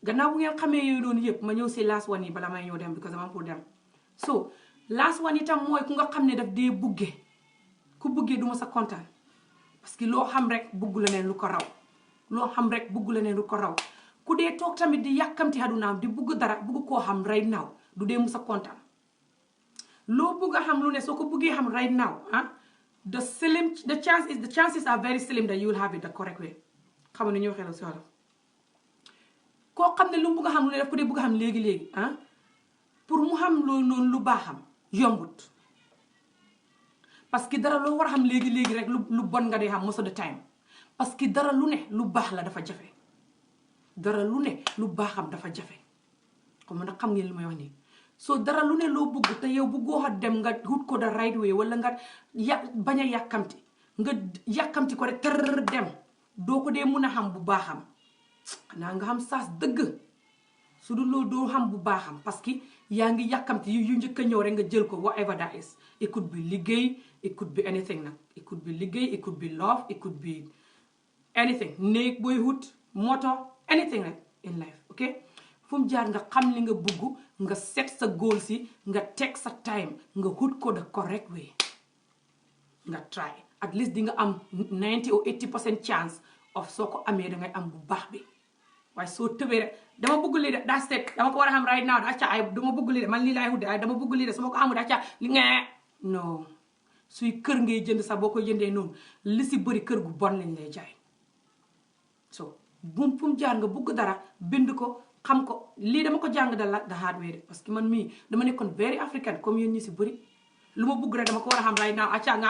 gannaaw bu ngeen xamee yooyu doon yëpp ma ñëw si last one yi bala may ñëw dem because dama pour dem so last one itam mooy ku nga xam ne daf dee bugge ku buggee du ma sa kontaan parce que loo xam rek bugg la neen lu ko raw loo xam rek bugg la neen lu ko raw ku dee toog tamit di yàkkamti adunaam di bugg dara bugg koo xam right now du dee mu sa kontaan loo bugg a xam lu ne soo ko buggee xam right now the chances are very slim that you will have it the correct way. xam ne ñoo xelal si wàllu koo xam ne lu mu bëgg a xam lu ne daf ko dee bëgg a xam léegi-léegi pour mu xam loolu noonu lu baaxam yombut parce que dara loo war a xam léegi-léegi rek lu bon nga dee xam most of the time parce que dara lu ne lu baax la dafa jafe dara lu ne lu baaxam dafa jafe comme nag xam ngeen li may wax nii so dara lu ne loo bëgg te yow bëggoo xa dem nga wut ko the right way wala nga bañ a yàkkamti nga yàkkamti ko rek tër dem doo ko dee mun a xam bu baaxam xanaa nga xam saas dëgg su dul loolu doo xam bu baaxam parce que yaa ngi yàkkamti yu njëkk a ñëw rek nga jël ko whatever that is. It could be liggéey it could be anything nag it could be liggéey it could be love it could be anything néeg booy wut moto anything rek in life ok fu mu jaar nga xam li nga bugg nga set sa goal si nga teg sa time nga wut ko the correct way nga try at least di nga am 90 or 80% chance of soo ko amee dangay am bu baax bi waaye soo tëbee rek dama bëgg lii de daa set dama ko war a xam right now daa ca ay dama bëgg lii de man lii laay wut ay dama bëgg lii de su ma ko xamul daa ca li nga non suy kër ngay jënd sax boo koy jëndee noonu li si bëri kër gu bon lañ lay jaay so bum fu mu jaar nga bëgg dara bind ko xam ko lii dama ko jàng da la da hard way de parce que man mii dama nekkoon very africain comme yéen ñi si bëri lu ma bëgg rek dama ko war a xam right now acca nga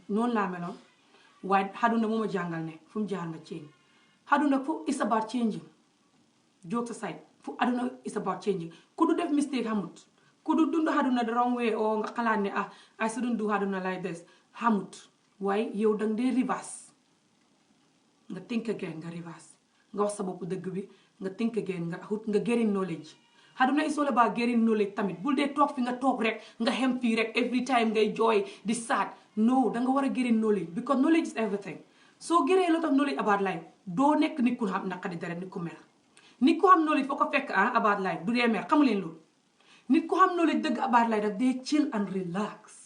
noonu laa meloon waaye xaduna moo ma jàngal ne fu mu jaar nga change xaduna fu is about changing jokes aside fu aduna is about changing ku du def mistake xamut ku du dund xaduna the wrong way oo nga xalaat ne I shouldn't do xaduna like this xamut waaye yow dang dee reverse nga think again nga reverse nga wax sa bopp dëgg bi nga think again nga getting knowledge xaduna is all about getting knowledge tamit bul dee toog fi nga toog rek nga xem fii rek every time ngay jooy di sad no danga war a getting knowledge because knowledge is everything soo geree lot of knowledge about life doo nekk nit ku xam naqadi dara nit ku mer nit ku xam knowledge foo ko fekk about life du dee mer xamu leen loolu nit ku xam knowledge dëgg about life daf dee chill and relax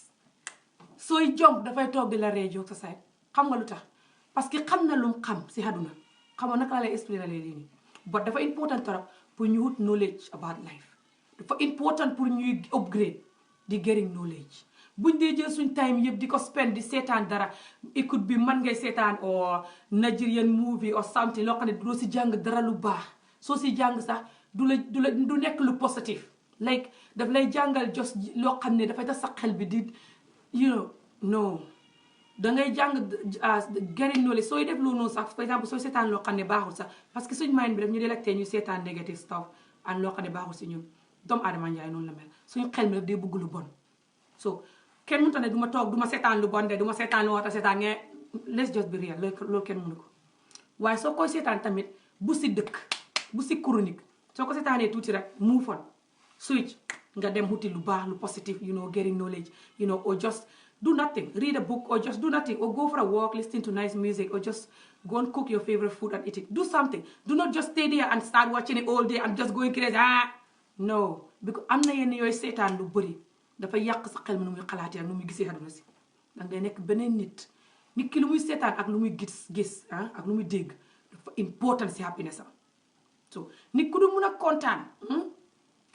sooy jomb dafay toog di la ree joog sa side xam nga lu tax parce que xam na lu mu xam si xaduna xam nga naka la lay expliquer lii nii but dafa important trop pour ñu wut knowledge about life dafa important pour ñuy upgrade di getting knowledge buñ dee jël suñ time yëpp di ko spend di seetaan dara it could be man ngay seetaan or Nigerian movie or something loo xam ne doo si jàng dara lu baax soo si jàng sax du nekk lu positif like daf lay jàngal just loo xam ne dafay tax sa xel bi di you know no dangay jàng getting knowledge sooy def loolu noonu sax par exemple sooy seetaan loo xam ne baaxul sax parce que suñ mind bi daf ñu délecté ñu seetaan negative stuff and loo xam ne baaxul si ñun doomu aadama njaay noonu la mel suñu xel mi daf dee bëgg lu bon so kenn mënta ne du ma toog du ma seetaan lu bon de du ma seetaan lu wata seetaan ngee let's just be real loolu kenn mënu ko waaye soo koy seetaan tamit bu si dëkk bu si chronique soo ko seetaanee tuuti rek move on switch nga dem wuti lu baax lu positive you know getting knowledge you know or just do nothing read a book or just do nothing or go for a walk listen to nice music or just go and cook your favorite food and eat it do something do not just stay there and start watching it all day and just going crazy no because am na yenn yooyu seetaan lu bëri dafa yàq sa xel mi nu muy xalaatee ak nu muy gisee àdduna si danga day nekk beneen nit ki lu muy seetaan ak lu muy gis ak lu muy dégg dafa important si happiness am so nit ku du mun a kontaan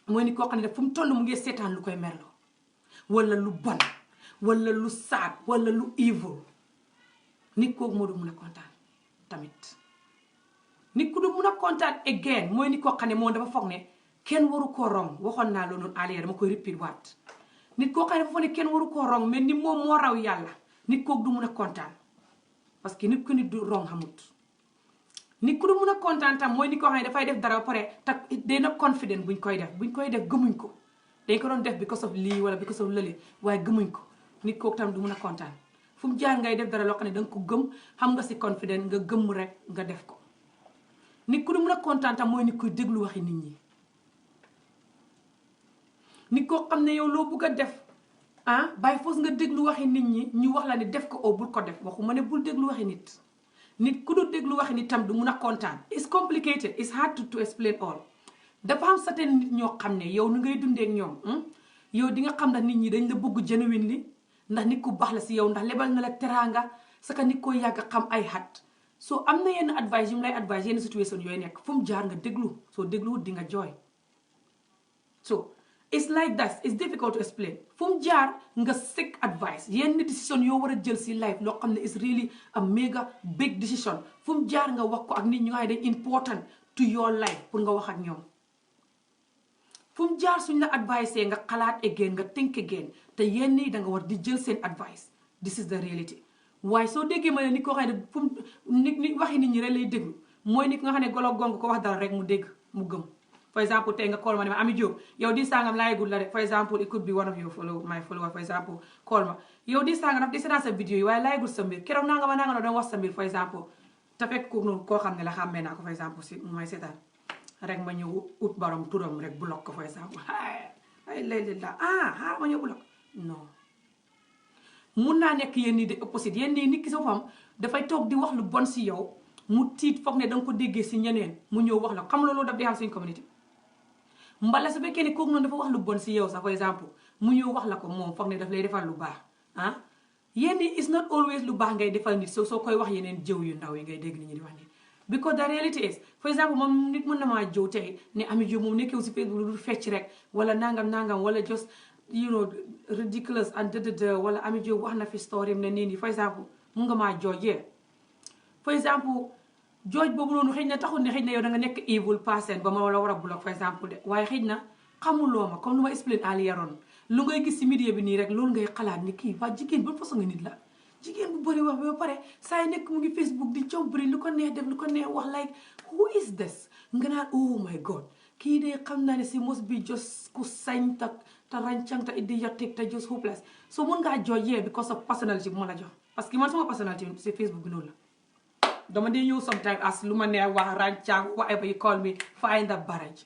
mooy nit koo xam ne daf fu mu toll mu ngi seetaan lu koy merloo wala lu bon wala lu sad wala lu evil nit kooku moo du mun a kontaan tamit nit ku du mun a kontaan again mooy nit koo xam ne moom dafa foog ne kenn waru koo rong waxoon naa loolu noonu aliya dama koy repeat waat nit koo xam ne dafa foog ne kenn waru koo rong mais ni moom moo raw yàlla nit kooku du mun a kontaan parce que nit ku nit du rong xamut nit ku du mun a kontaan tam mooy nit koo xam ne dafay def dara ba pare te day na confident buñ koy def gëmuñ ko dañ ko doon def because of lii wala because of lële waaye gëmuñ ko nit kooku tam du mun a kontaan fu mu jaar ngay def dara loo xam ne danga ko gëm xam nga si confident nga gëm rek nga def ko nit ku du mun a kontaan tam mooy nit kuy déglu waxi nit ñi nit koo xam ne yow loo bugg a def bàyyi foos nga déglu waxi nit ñi ñu wax la ne def ko oo bul ko def waxuma ne bul déglu waxi nit ku du déglu waxi nit tam du mun a kontaan it's complicated it's hard to explain all dafa am certain nit ñoo xam ne yow nu ngay dundee ak ñoom yow di nga xam ndax nit ñi dañ la bëgg genuinely ndax nit ku baax la si yow ndax lebal na la teraanga saka nit koo yàgg xam ay xat soo am na yenn advice yu mu lay advice yenn situation yooyu nekk fu mu jaar nga déglu soo dégluwut di nga jooy so it's like that. It's difficult to explain. fu mu jaar nga seek advice yenn décision yoo war a jël si life loo xam ne is really a mega big decision fu mu jaar nga wax ko ak nit ñi nga xam ne dañ important to your life pour nga wax ak ñoom. fu mu jaar suñ la advice nga xalaat again nga think again te yenn yi da nga war di jël seen advice. This is the reality. waaye soo déggee ma ne nit koo xam ne fu mu nit waxi nit ñi rek lay déglu mooy nit nga xam ne golo gong ko wax dara rek mu dégg mu gëm. For example, tey nga call ma ne ma Ami Jobe yow di sangam laay gud la rek for example it could be one of your my follower for example call ma yow di sangam daf di seetaan sa vidéo yi waaye laay gud sa mbir keroog nanga ma nanga doon wax sa mbir for example te fekk ko noonu koo xam ne la xàmmee naa ko for example si mu may seetaan rek ma ñëw ut borom turam rek block ko for example ay léeg-léeg la xaaral ma ñëw block non mun naa nekk yéen nii de opposite yéen nii nit ki sa fam dafay toog di wax lu bon si yow mu tiit foog ne danga ko déggee si ñeneen mu ñëw wax la xam loolu daf di xam suñ community mbala su fekkee ne kooku noonu dafa wax lu bon si yow sax for exemple mu ñëw wax la ko moom foog ne daf lay defal lu baax yéen ni is not always lu baax ngay defal nit soo koy wax yeneen jëw yu ndaw yi ngay dégg nit ñi di wax nii because the reality is for exemple moom nit mën na maa jëw tey ne Ami Jobe moom nekkew si Facebook lu fecc rek wala nangam wala just you know ridiculous and wala Ami Jobe wax na fi story ne nii for exemple mun nga maa joojee for exemple jooj boobu noonu xëy na taxul ne xëy na yow da nga nekk evil person ba ma la war a block for exemple de waaye xëy na xamuloo ma comme lu ma explain earlier on lu ngay gis si media bi nii rek loolu ngay xalaat ni kii waa jigéen ban façon nga nit la jigéen bu bëri wax ba pare saa yi nekk mu ngi Facebook di combri lu ko neex def lu ko neex wax like who is this nga naan oh my god kii de xam naa ne si must be just ku sañ ta rancang ta idiotic ta just hopeless so mun ngaa joojee because of personality bu ma la jox parce que man sama personality si Facebook bi noonu la dama dee ñëw sometimes as lu ma neex wax rancang whatever you call me find the barrage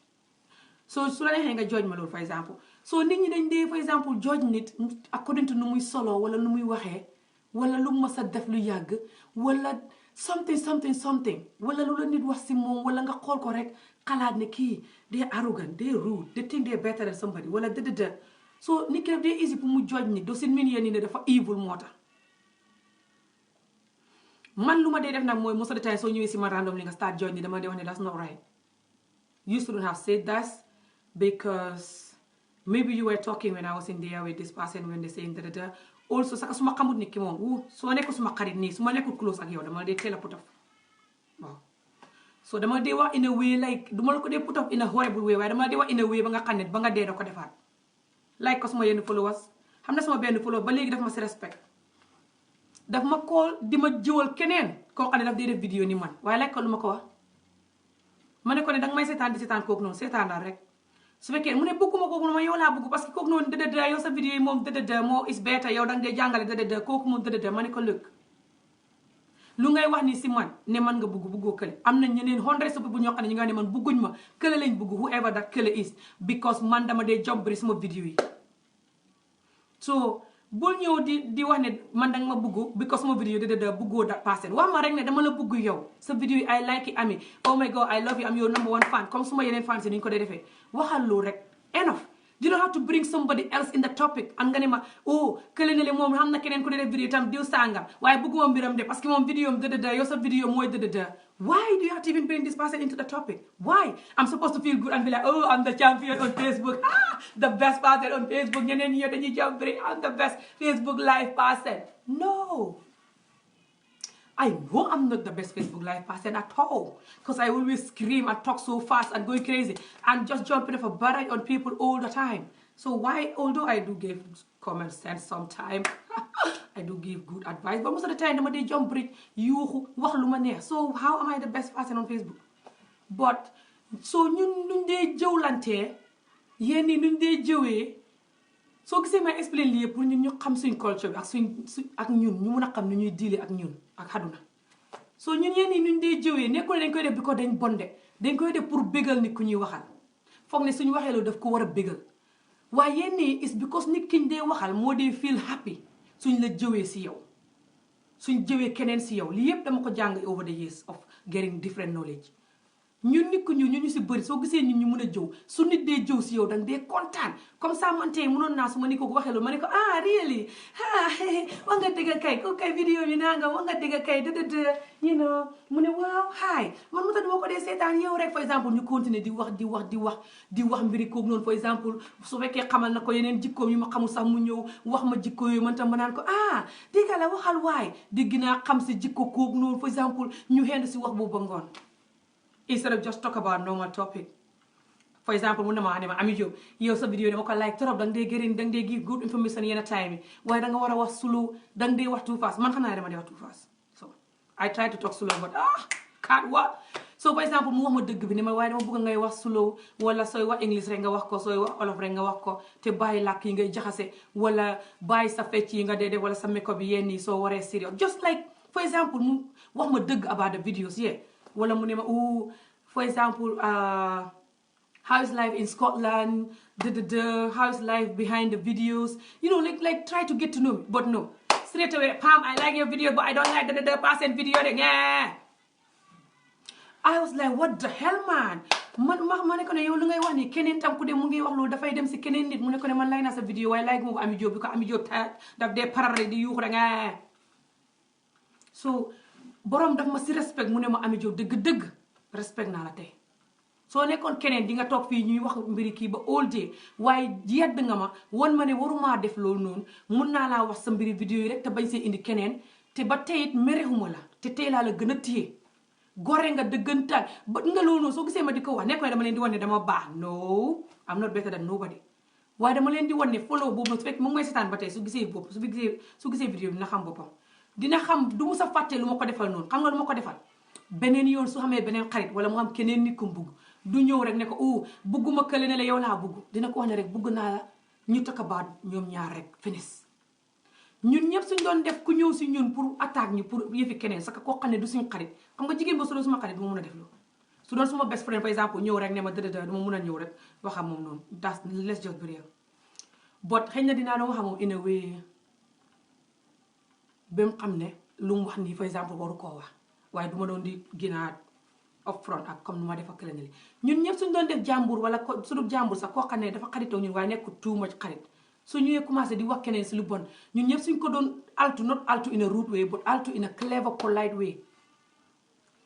so su la neexee nga jooj ma loolu for exemple so nit ñi dañ dee for exemple jooj nit according to nu muy solo wala nu muy waxee wala lu ma sa def lu yàgg wala something wala lu la nit wax si moom wala nga xool ko rek xalaat ne kii they arrogant they rude they think they better than somebody wala so nit ki def dee easy pour mu jooj nit doo seen min yéen ni ne dafa evil moo tax man lu ma dee def nag mooy most of the time soo ñëwee si ma random li nga start join ni dama dee wax ne that's not right you shouldn't have said that because maybe you were talking when I was in there with this person when they saying also saka su ma xamut nit ki moom su ma nekk suma xarit nii su ma nekkul close ak yow dama dee teel a put off waaw so dama dee wax in a way like du ma la ko dee put off in a horrible way waaye dama dee wax in a way ba nga xam ne ba nga dee da ko defaat like ko suma yenn followers xam na sama benn follower ba léegi daf ma si respect daf ma call di ma jiwal keneen koo xam ne daf dee def vidéo ni man waaye like ko lu ma ko wax ma ne ko ne danga may seetaan di seetaan kooku noonu seetaan daal rek su fekkee mu ne bëgguma kooku noonu ma yow laa bëgg parce que kooku noonu yow sa vidéo yi moom moo is better yow danga dee jàngale kooku moom ma ne ko lëkk lu ngay wax ni si man ne man nga bëggoo kële am na ñeneen hundreds of people ñoo xam ne ñu nga ne man bëgguñ ma kële lañ bëgg whoever that kële is because man dama dee job sama vidéo yi so bul ñëw di wax ne man danga ma bëgg because sama vidéo bëggoo that person wax ma rek ne dama la bëgg yow sa vidéo yi I like it Ami oh my god I love you am your number one fan comme suma yeneen fans yi ni ñu ko dee defee waxal loolu rek enough you don't have to bring somebody else in the topic and nga ne ma kële ne le moom xam na keneen ku dee def vidéo tam diw sàngam waaye bëgguma mbiram de parce que moom vidéo am yow sa vidéo mooy why do you have to even bring this person into the topic why I'm supposed to feel good and be like I'm the champion on Facebook the best person on Facebook ñeneen ñi dañuy jàpp I'm the best Facebook live person no I know I'm not the best Facebook live person at all because I always scream and talk so fast and going crazy and just jumping off a barrage on people all the time. So why, although I do give common sense sometimes, I do give good advice, but most of the time dama dee jump bridge yuuxu wax lu ma neex. So how am I the best person on Facebook? But so ñun nuñ dee jëwlantee yéen ñi nuñ dee jëwee soo gisee may explain lii pour ñun ñu xam suñ culture bi ak suñ ak ñun ñu mun a xam ni ñuy diile ak ñun ak xaduna so ñun yéen ñi nuñ dee jëwee nekkul dañ koy def bi ko dañ bonde dañ koy def pour bégal nit ku ñuy waxal foog ne suñu waxee loolu daf ko war a bégal waaye yéen ñi is because nit kiñ dee waxal moo dee feel happy suñ la jëwee si yow suñ jëwee keneen si yow lii yëpp dama ko jàng over the years of getting different knowledge ñun nit ku ñu si bëri soo gisee ñun ñu mun a jëw su nit dee jëw si yow danga dee kontaan comme ça man tey mënoon naa su ma ni ko waxee loolu ma ne ko really wax nga dëgg kay ko kay vidéo bi naa nga wax nga dëgg kay you know mu ne waaw man mu tax duma ko dee seetaan yow rek for exemple ñu continuer di wax mbiri kooku noonu for exemple su fekkee xamal na ko yeneen jikkoom yu ma xamul sax mu ñëw wax ma jikko yooyu man tam ma naan ko dégg la waxal waay dégg naa xam si jikko kooku noonu for exemple ñu xend si wax boobu ba ngoon instead of just talk about normal topic. For example, mun na ma ne ma Ami Jobe yow sa vidéo dama ko like trop danga dee give good information yenn time waaye danga war a wax slow danga dee wax too fast man xam naa dama dee wax too fast so I try to talk slow but can't what so for example mu wax ma dëgg bi ne ma waaye dama bëgg ngay wax slow wala sooy wax English rek nga wax ko sooy wax olof rek nga wax ko te bàyyi làkk yi ngay jaxase wala bàyyi sa fecc yi nga dee def wala sa makeup bi yenn yi soo waree serious just like for example mu wax ma dëgg about the videos wala mu ne ma for example how is life in Scotland how is life behind the videos you know like try to get to know me but no straight away Pam I like your video but I don't like the percent video I was like what the hell man ma ne ko ne yow lu ngay wax ni keneen tam ku de mu ngi wax loolu dafay dem si keneen nit mu ne ko ne man like naa sa vidéo waaye like moom Ami Jobe bi ko Ami Jobe daf dee parare di yuuxu rek so borom daf ma si respect mu ne ma Ami Jobe dëgg respect naa la tey soo nekkoon keneen di nga toog fii ñuy wax mbiri kii ba all day waaye yedd nga ma won ma ne warumaa def loolu noonu mun naa laa wax sa mbiri vidéo yi rek te bañ see indi keneen te ba tey it merexuma la te tey laa la gën a téye gore nga dëggantaan ba nga loolu noonu soo gisee ma di ko wax nekkoon ne dama leen di wan ne dama baax no I'm not better than nobody waaye dama leen di wan ne follow boobu nag su fekk mu ngi may seetaan ba tey su gisee vidéo bi dina xam boppam dina xam du mu sa fàtte lu ma ko defal noonu xam nga lu ma ko defal beneen yoon su xamee beneen xarit wala mu xam keneen nit ko bugg du ñëw rek ne ko bugguma kële ne la yow laa bugg dina ko wax ne rek bugg naa la ñu takk baat ñoom ñaar rek finis ñun ñëpp suñ doon def ku ñëw si ñun pour attaque ñu pour yëfi keneen parce que koo xam ne du suñ xarit xam nga jigéen ba su doon suma xarit du ma mun a def loolu su doon suma best friend par exemple ñëw rek ne ma dëdëda du ma mun a ñëw rek waxam moom noonu das let's just be real but xëy na dinaa doon waxam moom in a way ba mu xam ne lu mu wax nii par exemple waru koo wax waaye du ma doon di ginaat up front ak comme nu ma def ak kële ñun ñëpp suñ doon def jàmbur wala su dul jàmbur sax koo xam ne dafa xaritoo ñun waaye nekkul too much xarit su ñëwee commencé di wax keneen si lu bon ñun ñëpp suñ ko doon altu not altu in a rude way but altu in a clever polite way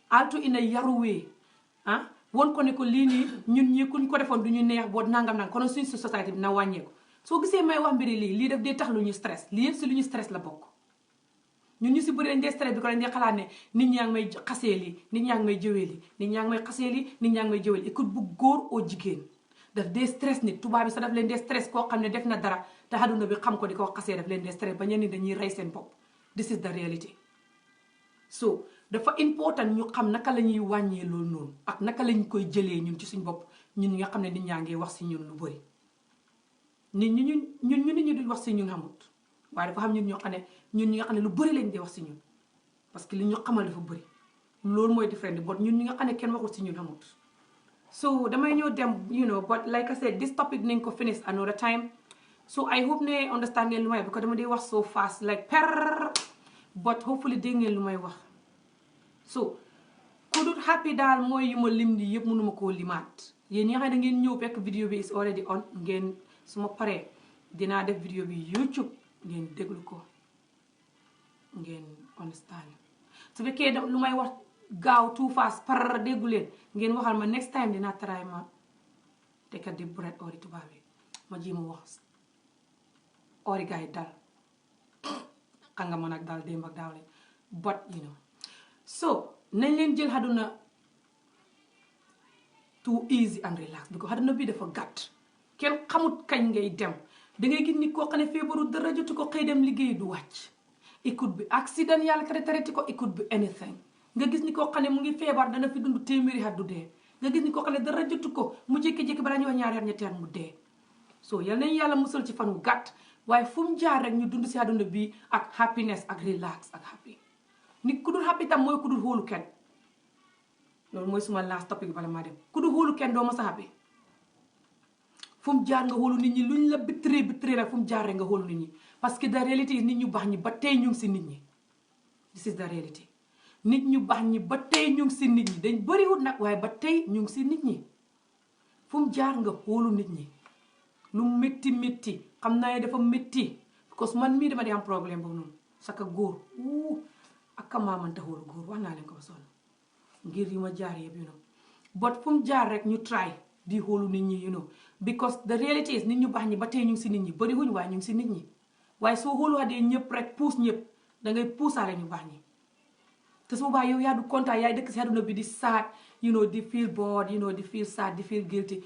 altu in a yaru way won ko ne ko lii nii ñun ñi kuñ ko defoon du ñu neex boot nangam konoon suñ société bi na wàññeeku soo gisee may wax mbiri lii daf dee tax lu ñu stress lii yëpp si lu ñu stress la bokk ñun ñu si bëri dañ dee stress bi ko dañ dee xalaat ne nit ñaa ngi may xasee lii nit ñaa ngi may jëwee lii nit ñaa ngi may xasee lii nit ñaa ngi may jëwee lii écoute bu góor oo jigéen daf dee stress nit tubaab bi sax daf leen dee stress koo xam ne def na dara te àdduna bi xam ko di ko xasee daf leen dee stress ba ñenn ñi dañuy rey seen bopp this is the reality so dafa important ñu xam naka la ñuy wàññee loolu noonu ak naka lañ koy jëlee ñun ci suñ bopp ñun nga xam ne nit ñaa ngi wax si ñun lu bëri nit ñi duñ wax si ñun xamut waaye dafa xam ñun ñoo xam ne ñun ñi nga xam ne lu bëri lañ dee wax si ñun parce que li ñu xamal dafa bëri loolu mooy différent but ñun ñi nga xam ne kenn waxul si ñun xamut so damay ñëw dem but like I said this topic nañ ko finish another time so I hope ne understand ngeen lu may because dama dee wax so fast like per but hopefully dégg ngeen lu may wax so ku dul happy daal mooy yu ma lim nii yëpp mënuma koo limaat yéen ñi nga xam ne ngeen ñëw fekk vidéo bi is already on ngeen su ma paree dinaa def vidéo bi YouTube ngeen déglu ko ngeen understand su fekkee lu may wax gaaw too fast par déggu leen ngeen waxal ma next time dinaa try ma tekkat di bread ori tubaab bi ma ji ma wax ori gars yi dal xam nga man ak daal démb ak daaw lañ but so nañ leen jël àdduna too easy and relax because àdduna bi dafa gàtt kenn xamut kañ ngay dem dangay gis nit koo xam ne feebaru dara jotu ko xëy dem liggéey du wàcc it could be accident yàlla traité ko it could be anything nga gis ni koo xam ne mu ngi feebar dana fi dund téeméeri at du dee nga gis ni koo xam ne dara jotu ko mu jékki-jékki balaa ñu wax ñaari at ñetti at mu dee so yal nañ yàlla musal ci fan wu gàtt waaye fu mu jaar rek ñu dund si àdduna bi ak happiness ak relax ak happy nit ku dul happy tam mooy ku dul hóolu kenn loolu mooy suma last topic bala maa dem ku dul hóolu kenn doo ma sa happy fu mu jaar nga xoolu nit ñi luñ la bitré rek fu mu jaar rek nga xoolu nit ñi parce que the reality nit ñu baax ñi ba tey ñu ngi si nit ñi this is the reality nit ñu baax ñi ba tey ñu ngi si nit ñi dañ bëriwut nag waaye ba tey ñu ngi si nit ñi fu mu jaar nga xoolu nit ñi lu métti métti xam naa ne dafa métti parce que man mii dama di am problème boobu noonu saka góor ak maa mënta xoolu góor wax naa leen ko ba sonn ngir yi ma jaar yëpp but fu mu jaar rek ñu try di xoolu nit ñi because the reality is nit ñu baax ñi ba tey ñu ngi si nit ñi bëriwuñ waaye ñu ngi si nit ñi waaye soo xooluwaatee ñëpp rek puus ñëpp dangay puusaale ñu baax ñi te su boobaa yow yaa du kontaan yaay dëkk si àdduna bi di sad di feel bored di feel sad di feel guilty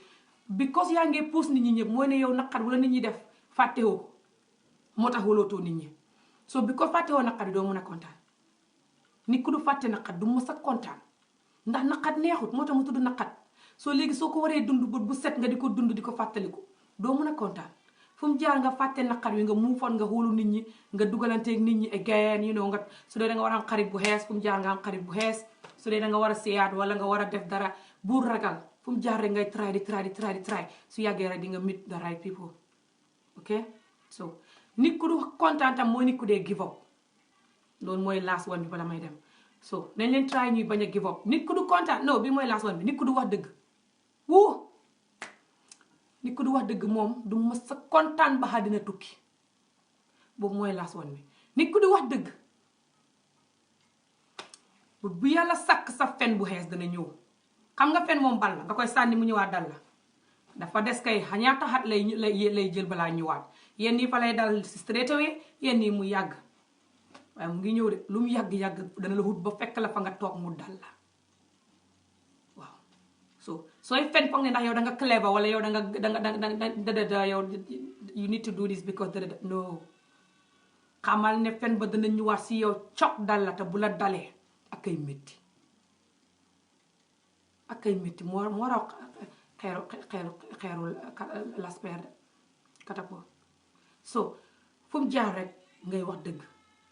because yaa ngi puus nit ñi ñëpp mooy ne yow naqar wala nit ñi def fàttewoo ko moo tax wolootoo nit ñi so because fàttewoo naqar yi doo mën a kontaan nit ku du fàtte naqar du mës a kontaan ndax naqar neexut moo tax mu tudd naqar soo léegi soo ko waree dund bët bu set nga di ko dund di ko fàttaliku doo mën a kontaan fu mu jaar nga fàtte naqar wi nga muufoon nga xoolu nit ñi nga dugalanteeg nit ñi again nga su dee da nga war a am xarit bu xees fu mu jaar nga am xarit bu xees su dee da nga war a seeyaat wala nga war a def dara bu ragal fu mu jaar rek ngay try su yàggee rek di nga meet the right people ok so nit ku du kontaan tam mooy nit ku dee give up loolu mooy last one bi bala may dem so nañ leen try ñuy bañ a give up nit ku du kontaan non bi mooy last one bi nit ku du wax dëgg nit ku du wax dëgg moom du mës sa kontaan ba àddina tukki boobu mooy last one bi nit ku du wax dëgg bu yàlla sàkk sa fen bu xees dana ñëw xam nga fen moom bal la nga koy sànni mu ñëwaat dal la dafa des kay ñaata xat lay jël balaa ñëwaat yenn yi fa lay dal straight away yenn yi mu yàgg waaye mu ngi ñëw de lu mu yàgg-yàgg dana la wut ba fekk la fa nga toog mu dal la waaw so sooy fen foog ne ndax yow da nga clever wala yow da yow you need to do this because no xamal ne fen ba dana ñëwaat si yow cok dal la te bu la dalee ak ay métti moo raw xeeru lasper katapo so fu mu jaar rek ngay wax dëgg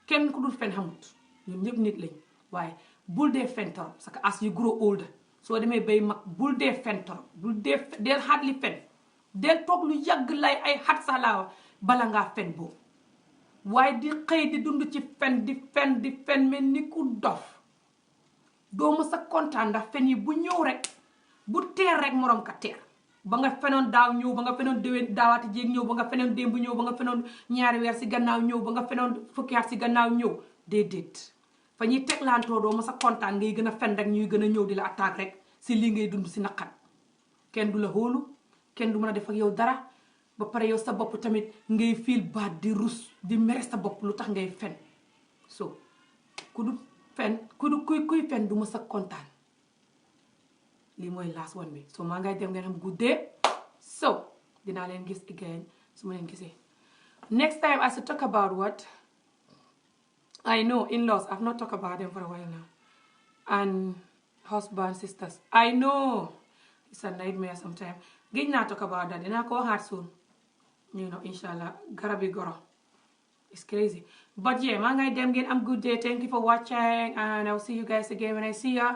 kenn ku dul fen xamut ñun ñëpp nit lañ waaye bul dee fen torop parce que as you grow older soo demee bay mag bul dee fen torop bul dee del hardly fen del toog lu yàgg lay ay xat sax laa bala ngaa fen boobu waaye di xëy di dund ci fen di fen mel ni ku dof doo ma sa kontaan ndax fen yi bu ñëw rek bu teer rek morom ka teer ba nga fenoon daaw ñëw ba nga fenoon déwén daawaati jéeg ñëw ba nga fenoon démb ñëw ba nga fenoon ñaari weer si gannaaw ñëw ba nga fenoon fukki at si gannaaw ñëw déedéet fa ñuy teglaantoo doo ma sa kontaan ngay gën a fen rek ñuy gën a ñëw di la attaque rek si lii ngay dund si naqat kenn du la hóolu kenn du mën a def ak yow dara ba pare yow sa bopp tamit ngay feel bad di rus di mere sa bopp lu tax ngay fen so ku du fen kuy fen du ma sa kontaan lii mooy last one bi so maa ngay dem ngeen am good day so dinaa leen gis again su ma leen gisee next time I should talk about what I know in-laws I've not talked about them for a while now and husband sisters I know it's a nightmare sometimes géej naa talk about that dinaa ko waxaat soon inshallah garabi goro it's crazy but yeah maa ngay dem ngeen am good day thank you for watching and I'll see you guys again when I see ya